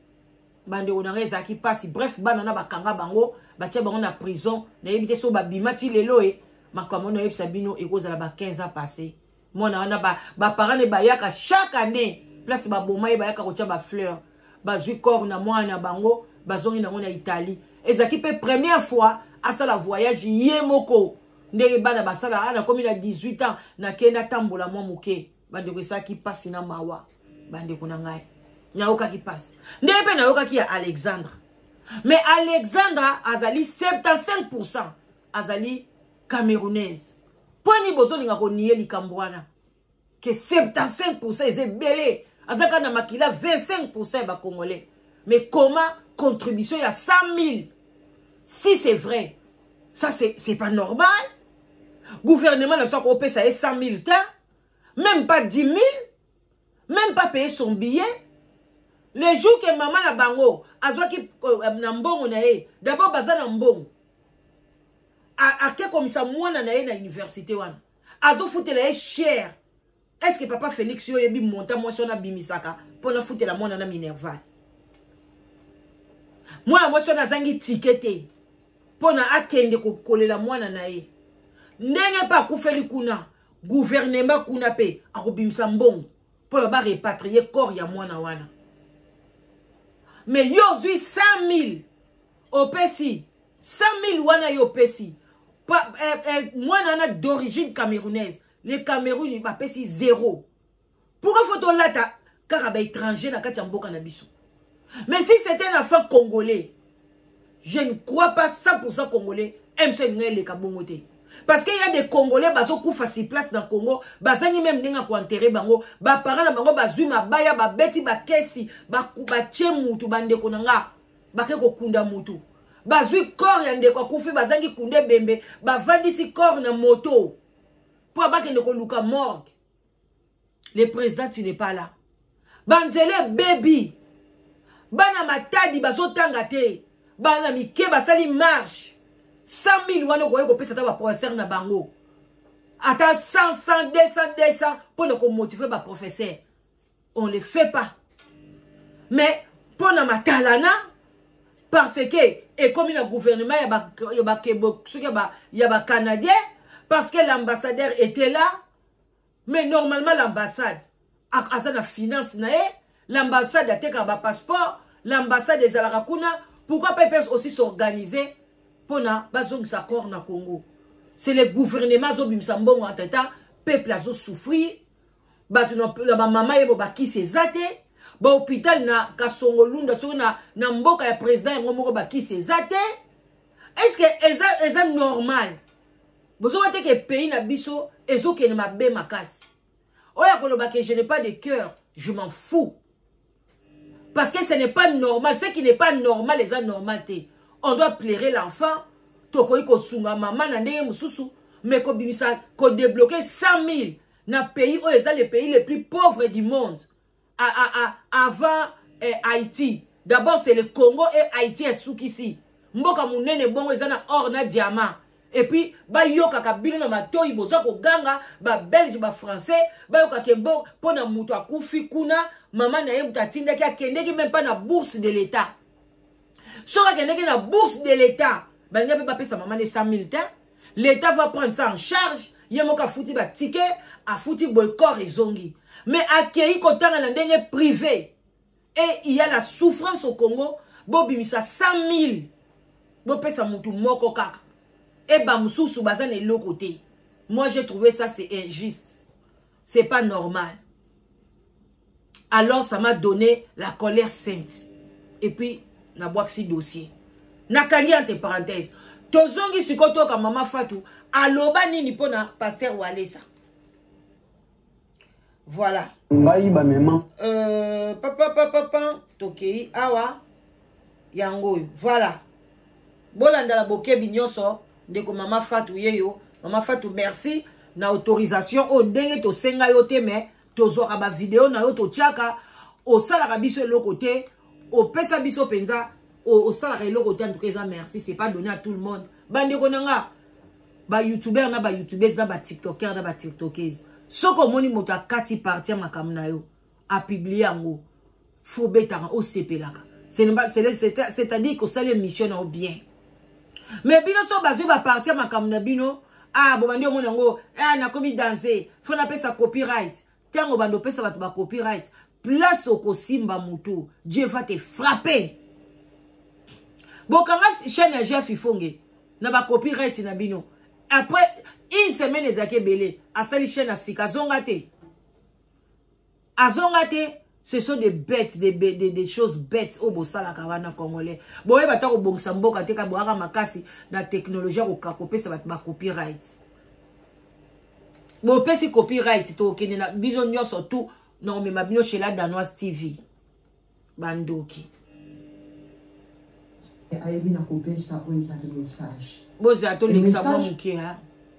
Bandeko na ngai ezalaki pasi. Bref, bana na bakanga bango, batia bango na prison. Nayebi te so babima ti lelo e makambo na yebisa bino ekozala ba 15 ans passé. Mwana wana ba parents ne bayaka chaque année place baboma ye bayaka kotia ba fleurs. Bazwi corps na mwana na bango, bazongi nango na Italie. Ezalaki pe première fois asala voyage ye moko. Ndenge bana basala, ah, nakomi na 18 ans, nakei natambola mwa moke. Bandeko esalaki pasi na mawa. Bandeko na ngai. Nayokaki pasi. Ndenge pe nayokaki ya Alexandre. Mais Alexandre azali 75% azali camerounaise. Poni bozolinga konier likambo wana? Que 75% eza ebele. Azaka na makila 25% ya ba Congolais. Mais comment contribution ya 100 000? Si c'est vrai, ça c'est pas normal. Gouvernement n'a pas kopesa ça 100 000 ta, même pas 10 000, même pas payer son billet. Le jour que maman na bango azwaki na mbongo na ye, d'abord baza na mbongo. Ake komisa mwana na ye na université wana. Azofutela ye cher. Est-ce que papa Félix yo yebi monta mwasi wana bimisaka pona futela mwana na Minerval? Mwana mwasi wana azangi ticket te pona akende kokolela mwana na ye. Ndenge pa akufeli kuna, gouvernement kuna pe akobimisa mbongo pona ba répatrier corps ya mwana wana. Mais yo ozwi 100 000 opesi 100 000 wana yo opesi pa, mwana wana d'origine camerounaise. Le Cameroun bapesi 0. Pourquoi faut tolata kaka ba étranger na kati ya mboka na biso? Mais si c'était un enfant congolais, je ne crois pas 100% congolais, MC Ngele Kabongo te. Parce qu'il y a des Congolais bazo kufa sur place dans Congo, bazangi même ndenge ko enterrer bango, ba parents na bango bazui mabaya, ba beti ba kesi, ba ba tie mutu ba ndeko na nga, ba ke ko kunda mutu. Bazui corps ya ndeko akufi, bazangi kunde bembe, ba vandisi corps na moto. Po abakende koluka morgue. Le président, tu n'es pas là. Banzele baby. Bana matadi bazotanga te. Bana mike basali marche. 100 000 wana okoki kopesa ata ba professeur na bango. Ata 100, 100, 200, 200 pour ne motiver ba professeur. On le fait pas. Mais pour na matalana, parce que et comme le gouvernement ya ba, ya ba Québec, soki ya ba, ya ba Canadien, parce que l'ambassadeur était là, mais normalement l'ambassade a za na finance na ye, l'ambassade a teka ba passeport, l'ambassade ezalaka kuna, pourquoi pas ils peuvent aussi s'organiser? mpona bazongisa corps na Congo. C'est le gouvernement azobimisa mbongo, entre temps peuple azosouffrir. Bato na bamama yebo bakisi eza te, bahôpital na Kasongolunda, soki na mboka ya président yango moko bakisi eza te. Est ce que eza normal? Bozomona te ke pays na biso ezokende mabe makasi. Oyo akoloba ke je n'ai pas de cœur, je m'en fous, parce que ce n'est pas normal. Ce qui n'est pas normal eza normal te. On doit pleurer l'enfant, tokoki kosunga mama na ndenge mosusu, mais kobimisa, kodébloquer 100 000 na pays oyo eza le pays le plus pauvre du monde avant Haïti. D'abord c'est le Congo et Haïti esukisi. Mboka monene bongo eza na or na diamant, et puis bayokaka bino na matoi, boza koganga. Babelge, bafrançais bayokaka mbo mpo na moto akufi kuna. Mama na ye moto atindaki, akendeki même pas na bourse de l'État. Soki akendeki na bourse de l'État, balingi mpe bapesa mama ne 100 000 te. L'État va prendre ça en charge, ye moko afuti baticket, afuti boye, corps ezongi. Mais akei kotanga na ndenge privé et il y a la souffrance au Congo. Bobimisa 100 000, bopesa mutu moko kaka, e bamosusu baza na eloko te. Moi, j'ai trouvé ça, c'est injuste, c'est pas normal. Alors ça m'a donné la colère sainte et puis nabwakisi dossier, nakangi entre parenthèse. Tozongi sikoyo, toyoka mama Fatu aloba nini mpona pasteur Walesa. Voilà. Ngai bamema Papa papa papa, tokei awa, yango oyo. Voilà, bolandala bokebi nyonso. Ndeko mama Fatu yeyo. Mama Fatu, merci na autorisation oyo. Ndenge tosenga yo te, mais tozwaka bavideo na yo, totiaka. Osalaka biso eloko te, opesa biso mpenza, osalaka eloko te. En tout cas eza merci, c'est pas donné à tout le monde. Bandeko na nga bayoutubeur na bayoutubeuse na batiktoker na batiktokese, soki omoni moto akati parti ya makambo na yo, apublier yango, faut obetaka, osepelaka, c'est-à-dire kosala émission na yo bien. Mais bino so bazwi baparti ya makambo na bino, ah, bobandi omona yango, ah, nakomi danse, faut napesa copyright. Ntango bando opesa bato bacopyright, place okosimba motu, Dieu va te frapper. Bokanga chaîne ya Jeff Ifonge na bacopyright na bino. Après une semaine ezalaki ebele, asali chaîne ya sika, azonga te, azonga te. Ce sont des bêtes, des choses bêtes oyo bosalaka wana. Congolais, boyeba ta kobongisa mboka te, ka boyaka makasi na technologie ya kopesa bato bacopyright. Bopesi copyright, tokende na bino nyonso tu na komema bino chez la Danoise TV. Bandoki. Ayebi na kopesa oyo ezali message. Bozala, tolekisa mwa moke.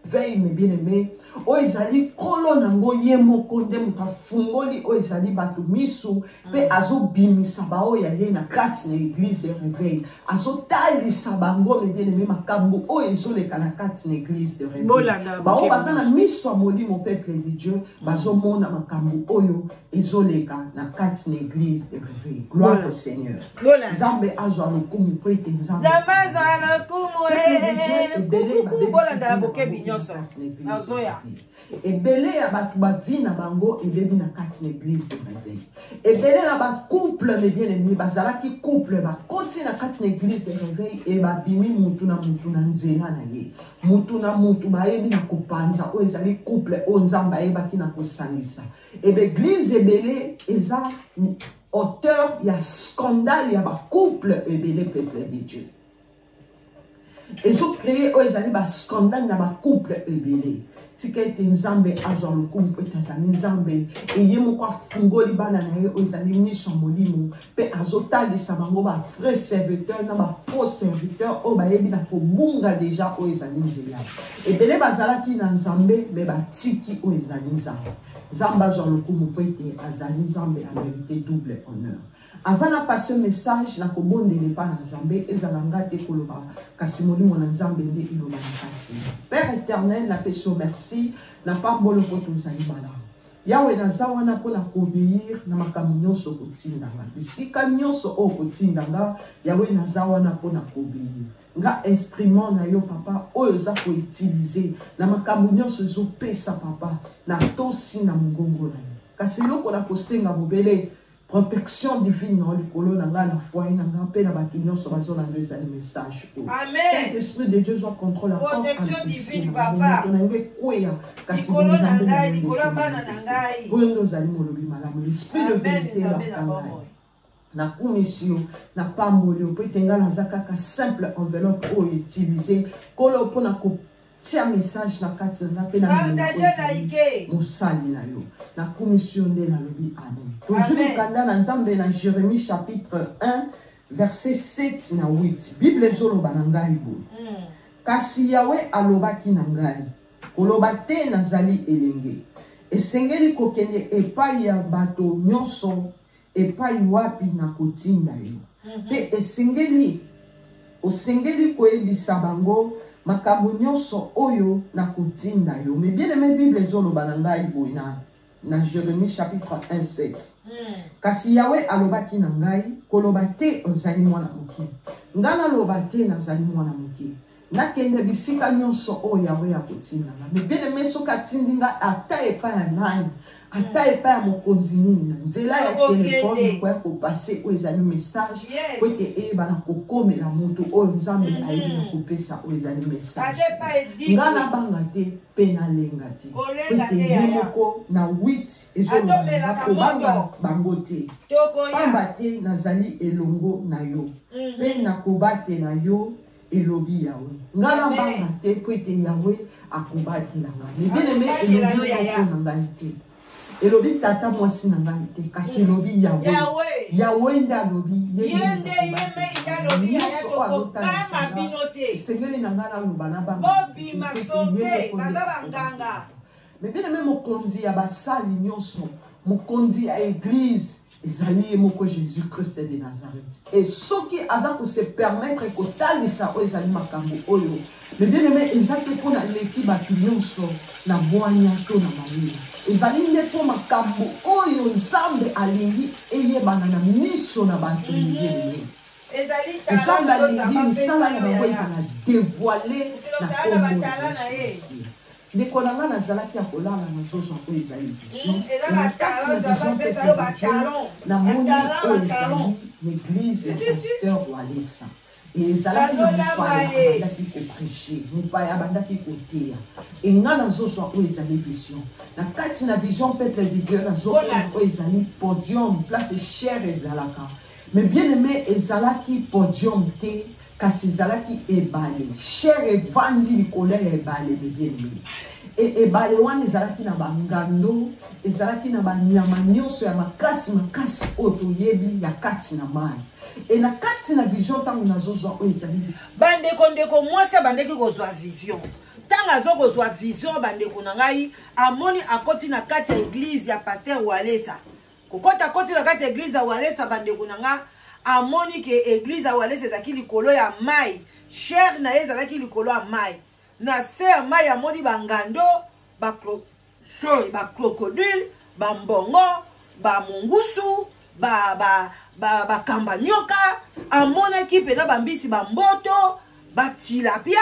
Veille, mes bien aimé, oyo ezali nkolo nango ye moko nde moto afungoli oyo ezali bato misu mpe azobimisa baoyo ya ye na kati na église de réveil, azotalisa bango, mes bien aimé, makambo oyo ezoleka na kati na église de réveil. Baoyo baza na miso ya molimo, peuple de Dieu, bazomona makambo oyo ezoleka na kati na église de réveil. Gloire au Seigneur. Nzambe azwa lokumu mpo ete Nzambe azwa lokumu. Bolandala bokebi nyonso, nazoya. Ebele ya bato, bavie na bango ebebi na kati na église de réveil. Ebele na bacouple, mes bien aimé, bazalaki couple, bakoti na kati na église de réveil e babimi mutu na mutu na nzela na ye, mutu na mutu bayebi na kopanza oyo ezali couple oyo Nzambe ayebaki na kosangisa. Ebe église ebele eza auteur ya scandale ya bacouple ebele. Peuple de Dieu, ezocréer oyo ezali bascandale na bacouple ebele. Tika ete Nzambe azwa lokumu mpo ete azali Nzambe, eye moko afungoli bana na ye oyo ezali miso ya molimo mpe azotalisa bango bavrai serviteur na bafaux serviteur oyo bayebi na kobunga déjà oyo ezali nzela. Ebele bazalaki na Nzambe, mais batiki oyo ezali Nzambe. Nzambe azwa lokumu mpo ete azali Nzambe, amérite double honneur. Avant na passe message, nakobondela epa na Nzambe. Ezala nga te koloba, kasi molimo na Nzambe nde eloba na kati. Père éternel, napesi yo merci, napambolo mpo tozali malamu. Yawe, naza wana mpona koobéir na makambo nyonso kotinda nga, bisika nyonso oyo kotinda nga. Yawe, naza wana mpona koobéir. Nga instrument na yo, papa, oyo oza koutiliser na makambo nyonso ezopesa. Papa, natosi na mongongo na yo, kasi eloko na kosenga bobele. Protection divine na yo likolo na ngai, na foyer na ngai mpe na bato nyonso bazolanda ezali message oyo. Saint Esprit de Dieu zwa contrôle encore. Protection divine papa. Moto na ngai ekweya kasi likolo na Nzambe na ngai, ngai likolo ya bana na ngai. Oyo nde ozali molobi malamu. L'esprit de Amen, vérité Nzambe na elaka ngai. bomoi. Nakumisi yo, napamboli yo mpo ete ngai naza kaka simple enveloppe oyo utilise Nkolo mpo na kotia message na kati na ngai mpe na Partage, like. mosali na yo. Nakumisi yo nde nalobi amen. Tozwi Amen. mokanda na Nzambe na Jérémie chapitre 1 verset 7 na 8. Bible ezoloba na ngai boye. Kasi Yawe alobaki na ngai, koloba te nazali elenge. Esengeli kokende epai ya bato nyonso epai wapi nakotinda yo. Mpe esengeli osengeli koyebisa bango makambo nyonso oyo nakotinda yo. Mais bien aimé, Bible ezoloba na ngai boye na Jérémie chapitre 1 7. Kasi Yawe alobaki na ngai, koloba te ozali mwana moke. Ngai naloba te nazali mwana moke. Nakende bisika nyonso oyo Yawe akotinda nga. Mais bien aimé, soki atindi nga ata epai ya nani, ata epai ya mokonzi nini, na nzela ya Okokende. telefone nakoya kopase oyo ezali message, Yes. po ete eyebana kokomela moto oyo Nzambe ayebi na kopesa oyo ezali message. Ata epai edikwe. Nga nabanga te mpe nalenga te. Kolenga Po te, ete ye yaya. moko na 8 ezoloba Ata omelaka kobanga moto. bango te. Tokoya. Pamba te nazali elongo na yo mpe nakobatela yo, elobi Yawe. Nga nabanga te po ete Yawe akobatela nga. Mais bien aimé, Akobatela elobi yo, yaya. koko na ngai te, elobi tata mwasi na ngai te, kasi elobi Yawe. Yawe. Yawe nde alobi, ye Ye nde nde, ye akobatela mei nde alobi, yaya, Nyonso oyo azotalisa tokobanga nga, bino te. esengeli na ngai naloba na banga Bobima te, sote, ye moko nde baza akobatela. banganga. Mais bien aimé, mokonzi ya basali nyonso, mokonzi ya église ezali ye moko Jésus-Christ de Nazareth. Et soki aza ko se permettre kotalisa oyo ezali makambo oyo, mais bien aimé, eza te mpona leki bato nyonso na bwanya to na mayele. Ezali nde mpo makambo oyo Nzambe alingi eyebana na miso na bato, mais bien aimé. Ezali Nzambe talent alingi Nzambe misala apesa na yo, bango yaya. ezala dévoilé na Tala kombo ya batala na ye. Yesu Masiya. Ndeko na nga, nazalaki ya kolala, nazozwa oyo ezali vision. Eza Na kati na batalon, Nzambe vision apesa yo peuple de Dieu, batalon. namoni Batalon, oyo batalon. ezali l'église ya pasteur Walesa. Ezalaki na Bazolamba mopaya ye. abandaki koprêche, mopaya abandaki koteya. E nga nazozwa oyo ezali vision. Na kati na vision, peuple de Dieu, nazomona Bolanda. oyo ezali podium, place chere ezalaka. Mais bien aimé, ezalaki podium te, kasi ezalaki ebale. Chere evandi likolo ya ebale, mais bien aimé. E ebale wana ezalaki na bangando, ezalaki na banyama nyonso ya makasi makasi oyo toyebi ya kati na mai. E na kati na vision, ntango nazozwa oyo ezali Bandeko, ndeko mwasi abandeki kozwa vision. Ntango azokozwa vision, bandeko na ngai, amoni akoti na kati ya église ya pasteur Walesa. Kokota, akoti na kati ya église ya Walesa, bandeko na nga, amoni ke église ya Walesa ezalaki likolo ya mai, chaire na ye ezalaki likolo ya mai. Na se ya mai amoni bangando, sorry, bacrocodile, bambongo, bamongusu, bakamba nyoka. Amonaki mpenza bambisi, bamboto, batilapia.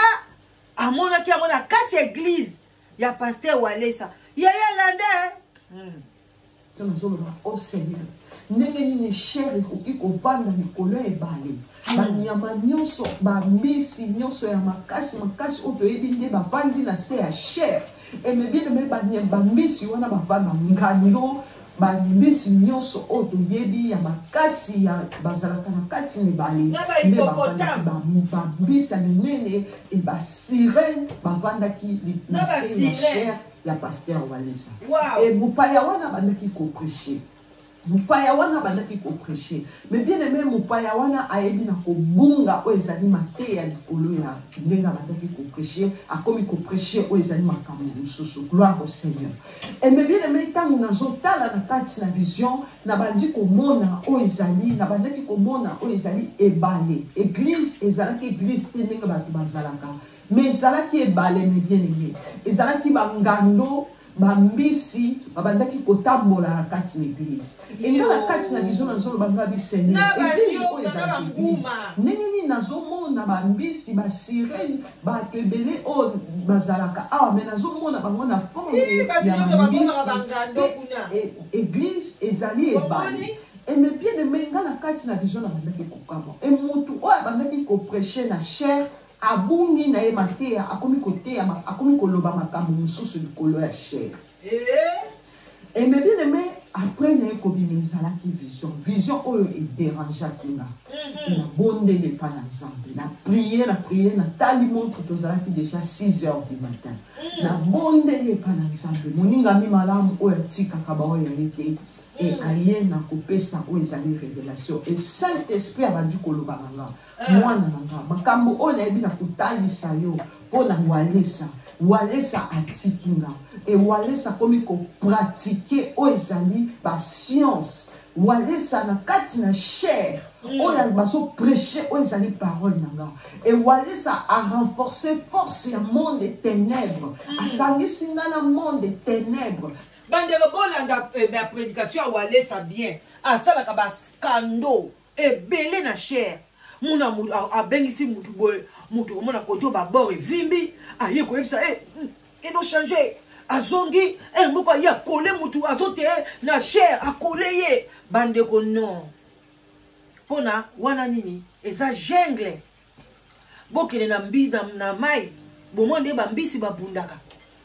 Amonaki yango na kati ya église ya pasteur Walesa. Yaya, landa. Nazoloba: o Seigneur, ndenge nini chaire ekoki kovanda likolo ya ebale, banyama nyonso, bambisi nyonso ya makasi makasi oyo toyebi nde bavandi na se ya chaire? Eme bien aimé, bambisi wana bavanda, ngando, bambisi nyonso oyo toyebi ya makasi ya bazalaka na kati na ebale Na ba nde hippopotame. bavandaki, bambisi ya minene e basirene bavandaki Na na se ya basirene. chaire ya pasteur Walesa. Wow. E mopaya wana abandaki koprêche, mopaya wana abandaki koprêche, mais bien aimé, mopaya wana ayebi na kobunga oyo ezali mateya likolo ya ndenge abandaki koprêche, akomi koprêche oyo ezali makambo mosusu. Gloire au Seigneur. Et mais bien aimé, ntango nazotala na kati na vision, nabandi komona oyo ezali, nabandaki komona oyo ezali ebale. Église ezalaki église te ndenge bato bazalaka, mais ezalaki ebale. Mais bien aimé, ezalaki bangando, bambisi babandaki kotambola na kati na église. Enga na kati na vision nazoloba nga bi: Seigneur, Na église banyoka, oyo na ezalaki église, banguma. ndenge nini nazomona bambisi, basirene, bato ebele oyo bazalaka awa, mais nazomona bango na forme Ih, bato ya nyonso bambisi bakomaka bangando mpe kuna. église ezali ebale? Omoni? Et mes bien aimé, nga na kati na vision nabandaki kokamwa. Et mutu oyo abandaki koprêcher na chair, abungi na ye mateya, akomi koteya, akomi koloba makambo mosusu likolo ya chair. Et mes bien aimé, après na ye kobima ezalaki vision. Vision oyo edérangeaki nga. Nabondeli epa na Nzambe. Na prier, na prier, natali montre, tozalaki déjà 6 heures du matin. Nabondeli epa na Nzambe. Moningami malamu oyo atikaka baoyo ya ye te. E aye na kopesa oyo ezali révélation. E Saint-Esprit abandi koloba na nga: "Mwana na nga, makambo oyo nayebi na kotalisa yo mpo na Walesa. Walesa atiki nga e Walesa akomi kopratiquer oyo ezali bascience. Walesa na kati na chair oyo bazoprêcher oyo ezali parole na nga. E Walesa arenforce force ya monde ténèbre, asangisi nga na monde ténèbre." Bandeko, bolanda baprédication ya Walesa bien. Asalaka bascandale ebele na chair. Muna abengisi mutu boye, mutu omona kote oyo babord evimbi, aye koyebisa e edochanger, azongi e moko aye akole mutu azoteye na chair, akole ye. Bandeko, non, mpona wana nini? Eza jungle. Bokende na mbi na mai, bomona nde bambisi babundaka.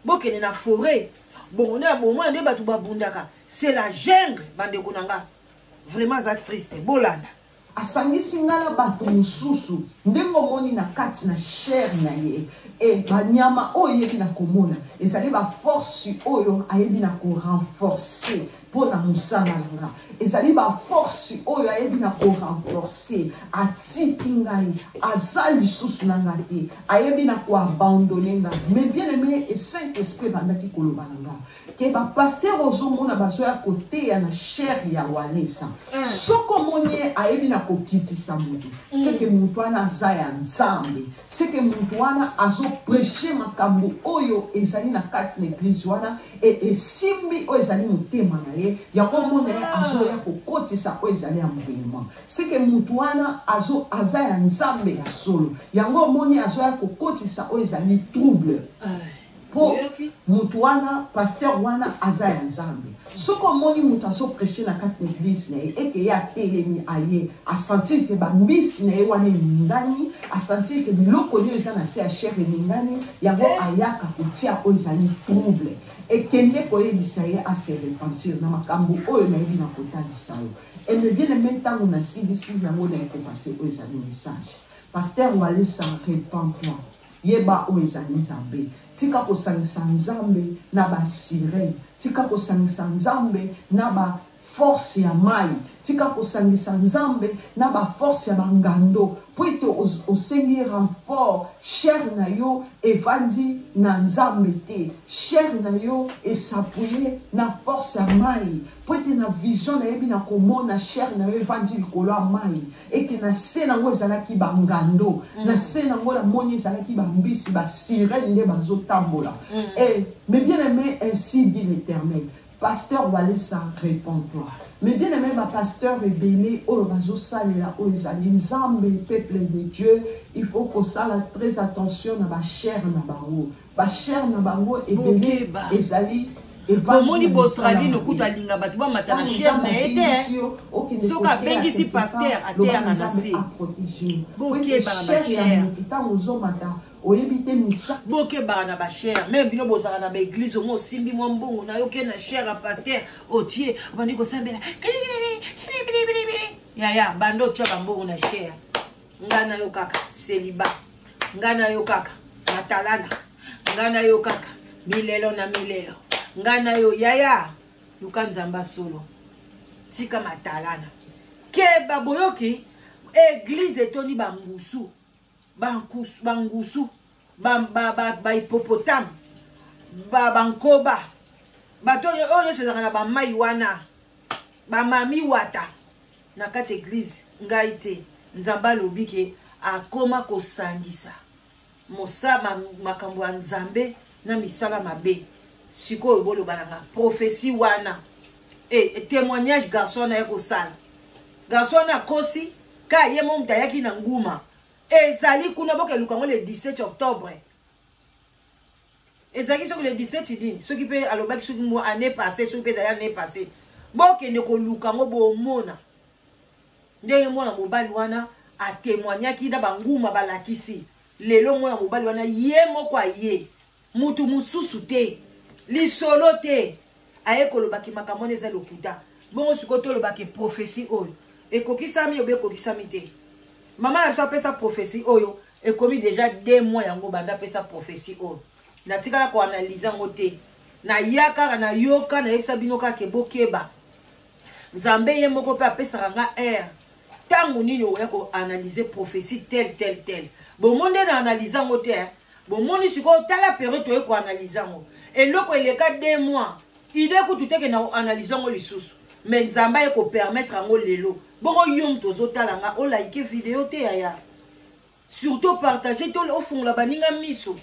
Bokende na forêt, bongo nde bomona nde bato babundaka. C'est la jungle, bandeko na nga. Vraiment aza triste. Bolanda. Asangisi nga na bato mosusu ndenge omoni na kati na chair na ye. E banyama oyo oyebi na komona ezali baforce oyo ayebi na korenforcer mpo na mosala na nga. Ezali baforce oyo ayebi na korenforcer. Atiki ngai, aza lisusu na nga te, ayebi na koabandonner ngai. Mais bien aimé, e Saint Esprit ebandaki koloba na nga ke bapasteur ozomona bazoya koteya na chair ya Walesa, soki omoni ye ayebi na kokitisa motu, seke motu wana aza ya Nzambe, seke motu wana azoprêcher makambo oyo ezali na kati na église wana e esimbi oyo ezali motema na ye. Yango omona ye azoya kokotisa oyo ezali embrayement, seke motu wana aza ya Nzambe ya solo. Yango omoni azoya kokotisa oyo ezali trouble, mpo motu wana, pasteur wana, aza ya Nzambe. Soki omoni moto azoprêcher na kati na église na ye, eke ye atelemi, aye asentir ke bambisi na ye wana eningani, asentir ke biloko nio eza na se ya chair eningani, yango ayaka kotia oyo ezali trouble. Ekende koyebisa ye ase repentir na makambo oyo nayebi na kotalisa yo. Et mes bien aimé, ntango nasilisi yango, naye kopasser oyo ezali message: pasteur Walesa, repens-toi, yeba oyo ezali Nzambe. Tika kosangisa Nzambe na basirène, tika kosangisa Nzambe na baforce ya mai, tika kosangisa Nzambe na baforce ya bangando, mpo ete osengi renfort. Chair na yo evandi na Nzambe te, chair na yo es'appuyer na force ya mai, mpo ete na vision nayebi na komona chair na yo evandi likolo ya mai, eke na se nango ezalaki bangando, na se nango namoni ezalaki bambisi, basirène nde bazotambola. Et mes bien aimé, ainsi dit l'Éternel: pasteur Walesa, réponds-toi. Mais bien aimé, bapasteur ebele oyo bazosalela oyo ezali Nzambe, peuple de Dieu, il faut kosala très attention na bachair na bango. Bachair na bango ebele ezali Bomoni, Bostradine okuta alinga bato bamata na chair na ye te. Soki abengisi pasteur, ateyaka na se. Bokeba na bachair. Ntango ozomata, oyebi te misa. Bokebaka na bachair. Mais bino bozalaka na baéglise, omo osimbi mwa mbongo na yo, ke na chair ya pasteur, otie, obandi kosambela. Yaya, banda otia bambongo na chair, ngai na yo kaka seliba, ngai na yo kaka matalana, ngai na yo kaka milelo na milelo, ngai na yo. Yaya, luka Nzambe solo, tika matalana. Keba, boyoki? Église etondi bangusu, bangusu, bahippopotame, bankoba, bato oyo nyonso ezalaka na bamai wana, bamami wata na kati église. Ngai te, Nzambe alobi ke akoma kosangisa mosala, makambo ya Nzambe na misala mabe. Sikoyo boloba na nga, prophétie wana e témoignage garçon wana ya kosala, garçon wana akosi ka ye mo moto ayaki na nguma ezali kuna. Bokeluka yango le 17 octobre ezalaki, soki le 17 nini, soki mpe alobaki soki mo année passé, soki mpe ezali année passé, bokende koluka yango, bomona. Ndenge mwana mobali wana atemoignaki na banguma balakisi. Lelo mwana mobali wana ye moko aye, mutu mosusu te, lisolo te, aye kolobaki makambo wana eza lokuta. Bongo sikoyo tolobaki prophetie oyo ekokisami obe ekokisami te. Mama na biso apesa prophetie oyo ekomi deja 2 mois yango banda apesa prophetie oyo. Natikala koanalyse yango te. Naya kaka nayoka, nayebisa bino kaka bokeba. Nzambe ye moko pe apesaka nga air. Tango nini okoya koanalyse prophetie tel tel tel. Bomoni nde na analyse yango te. Bomoni sikoyo tala periode toye koanalyse yango. Eloko eleka 2 mois. Idée kutu te ke na koanalyse yango lisusu. Mais Nzambe aye kopermettre yango lelo. Bongo yo moto ozotala nga olike video te yaya. Surtout partager to ofungola baninga miso.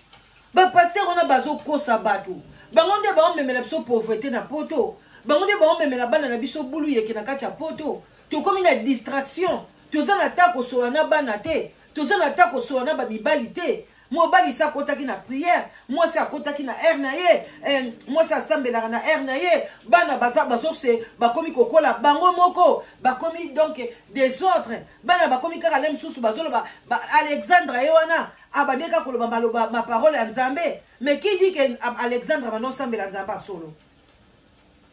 Ba pasteur wana bazokosa bato. Bango nde baomemela biso pauvreté na poto. Bango nde baomemela bana na biso bulu yeke na kati ya poto. Tokomi na distraction. Toza na ta kosola na bana te. Toza na ta kosola na ba mibali te. Mobali sa akotaki na prière, mwasi akotaki na air na ye, mwasi asambelaka na air na ye, bana baza bazose bakomi kokola bango moko, bakomi donc des autres, bana bakomi kaka le mosusu bazoloba ba, Alexandre ye wana abandeki kaka koloba maloba ma parole ya Nzambe, mais qui dit que Alexandre abanda osambela Nzambe asolo?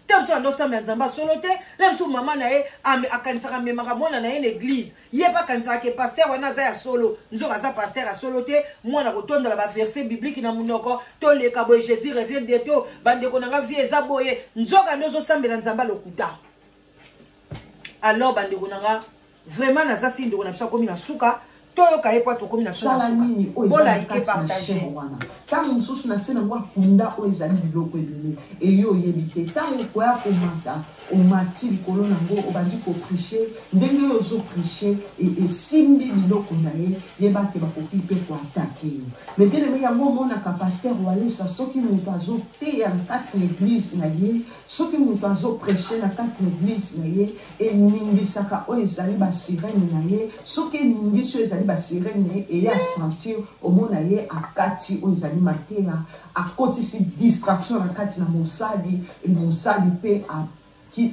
Te mosusu ando osambela Nzambe asolo te, le mosusu mama na ye akanisaka amemaka mwana na ye na église, ye mpe akanisaka ke pasteur wana aza ya solo, nzoka aza pasteur ya solo te, mwana kotondola ba verset biblique na monoko, toleka boye Jésus revient bientôt, bandeko na nga vie eza boye, nzoka nde ozosambela Nzambe lokuta. Alors bandeko na nga vraiment naza si ndeko na biso akomi na suka, toyoka ye po tokomi na biso na Sala suka. nini oyo eza na Bolike kati na partage. chaire wana? Ntango mosusu na se nango akunda oyo ezali biloko ebele eye oyebi te. Ntango okoya komata, omati likolo nango, obandi kopriche, ndenge oyo ozopriche esimbi biloko na ye, yeba ke bakoki mpe koatake yo. Mais bien aimé, yango omonaka pasteur Walesa, soki moto azoteya na kati na église na ye, soki moto azoprêche na kati na église na ye, eningisaka oyo ezali ba sirène na ye. Soki eningisi oyo ezali ba sirène na ye, eye asentir, omona ye akati oyo ezali mateya, akotisi distraction na kati na mosali, e mosali pe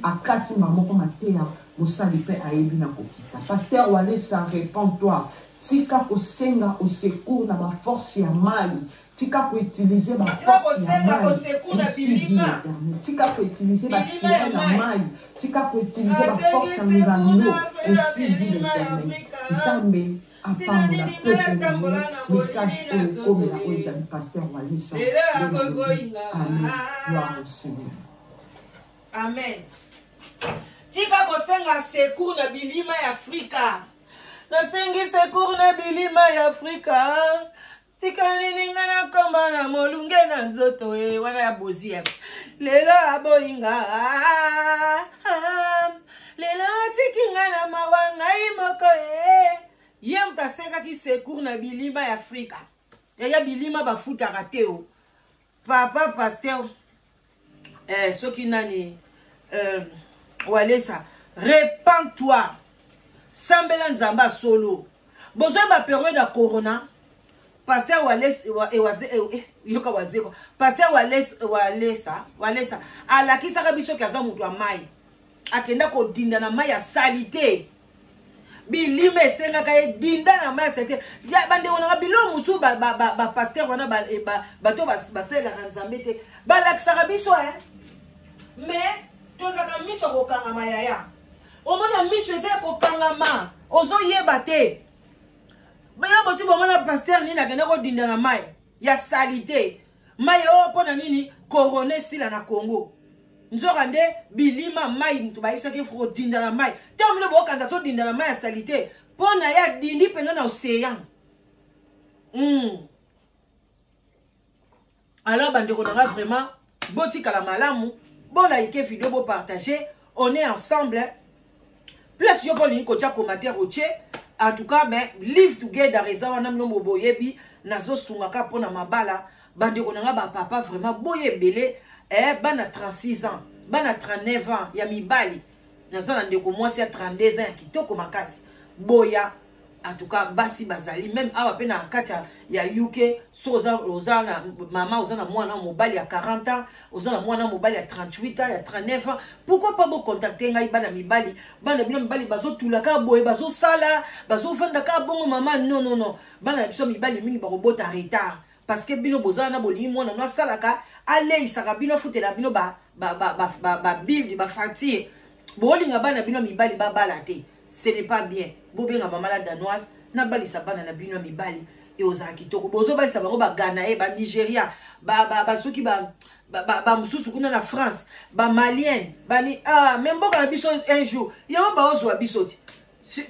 akati mbala moko mateya, mosali pe ayebi na kokita. Pasteur Walesa, répands-toi. Tika kosenga au secours na ba force ya mai. Tika koutiliser ba Tika force ya kosenga mai. au secours na Ainsi dit bilima. l'Éternel. Tika koutiliser ba Bilima ya sirène ya mai. mai. Tika koutiliser ba Asengi force ya secours ngando. na Ainsi dit bilima ya l'Éternel. Afrika. Nzambe apambola peuple na ye. Message na oyo ekomela nzoto. oyo ezali pasteur Walesa. Lelo Nde nalobi, akoboyinga. Amen. Gloire au Seigneur. Amen. Tika kosenga secours na bilima ya Afrika. Nasengi secours na bilima ya Afrika. Tika nini nga nakoma na molunge na nzoto e wana ya bozi ya. Lelo aboyinga. Lelo atiki nga na mawa ngai moko e. Ye moto asengaki secours na bilima ya Afrika. Yaya bilima bafutaka te o. Papa pasteur soki nani Walesa, répands-toi. Sambela Nzamba solo. Bozwa ba période ya corona. Pasteur Walesa, wa, e, waze, e, e, yoka wazeko. Pasteur Walesa, Walesa, Walesa alakisaka biso ki aza mutu ya mai. Akenda kodinda na mai ya salité. Bilima esengaka ye dinda na mai ya salité. Ya bandeko na bilo musu ba, ba, ba, ba pasteur wana ba, e, ba, bato ba, basalelaka Nzambe te. Balakisaka biso, hein. Mais tozaka miso kokangama yaya. Omona miso eza kokangama, ozoyeba te. Bena bosi bomona pasteur nini akende kodinda na mai ya salité. Mai oyo mpona nini corona esila na Congo. Nzoka nde bilima mai mutu bayebisaki kodinda na mai. Ntango bino bokanza todinda na mai ya salité, mpona ye adindi mpenza na océan. Alors bandeko na nga vraiment botikala malamu, bolike vidéo, bopartager, on est ensemble. Place yo bolingi kotia commentaire otie. En tout cas, mais live together eza wana bino boyebi, nazosungaka mpona mabala. Bandeko na nga ba papa vraiment boyebele, bana 36 ans, bana 39 ans ya mibali. Naza na ndeko mwasi ya 32 ans ya kitoko makasi. Boya En tout cas, basi bazali même awa mpe na kati ya UK. So oza, oza na mama, oza na mwana mobali ya 40 ans, oza na mwana mobali ya 38 ans, ya 39 ans, pourquoi pas bocontacte ngai. Bana mibali, bana bino mibali bazotula kaka boye, bazosala, bazovanda kaka bongo, mama. Non, non, non, bana na biso mibali mingi bakobota retard parce que bino bozala na bolingi mwana no asalaka, aleisaka bino, afutela bino babills, bafacture. Bolinga bana bino mibali babala te, ce n'est pas bien. Bobenga mama la Danoise, nabalisa bana na bino ya mibali e ozala kitoko. Bozobalisa bango Baghana, ye Banigeria, basoki bamosusu kuna na France, Bamalien, bani. Ah, mais mboka na biso, un jour yango baozwa biso te.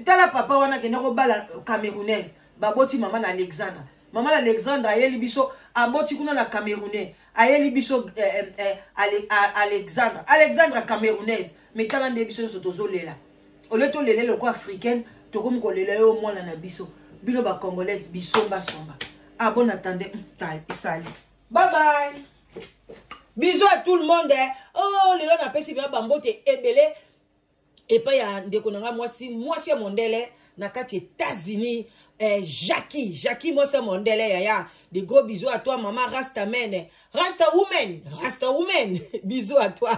Tala papa wana akende kobala Camerounaise, baboti mama na Alexandre. Mama na Alexandre ayeli biso, aboti kuna na Camerounais, ayeli biso eh, Alexandre, Alexandre Camerounaise. Mais tala nde biso nyonso tozolela. Ole tolela eloko africaine, tokomi kolela yo mwana na biso. Bino Bacongolaise, bisombasomba. Ah bon, attendez, esali. Bye bye, bisous à tout le monde, eh. Oh, lelo napesi bino bambote ebele epai ya ndeko na ngai mwasi, mwasi ya mondele na kati États-Unis, eh, Jackie, Jackie, mwasi ya mondele. Yaya, de gros bisous à toi, mama Rasta man, Rasta woman, Rasta woman, bisous à toi.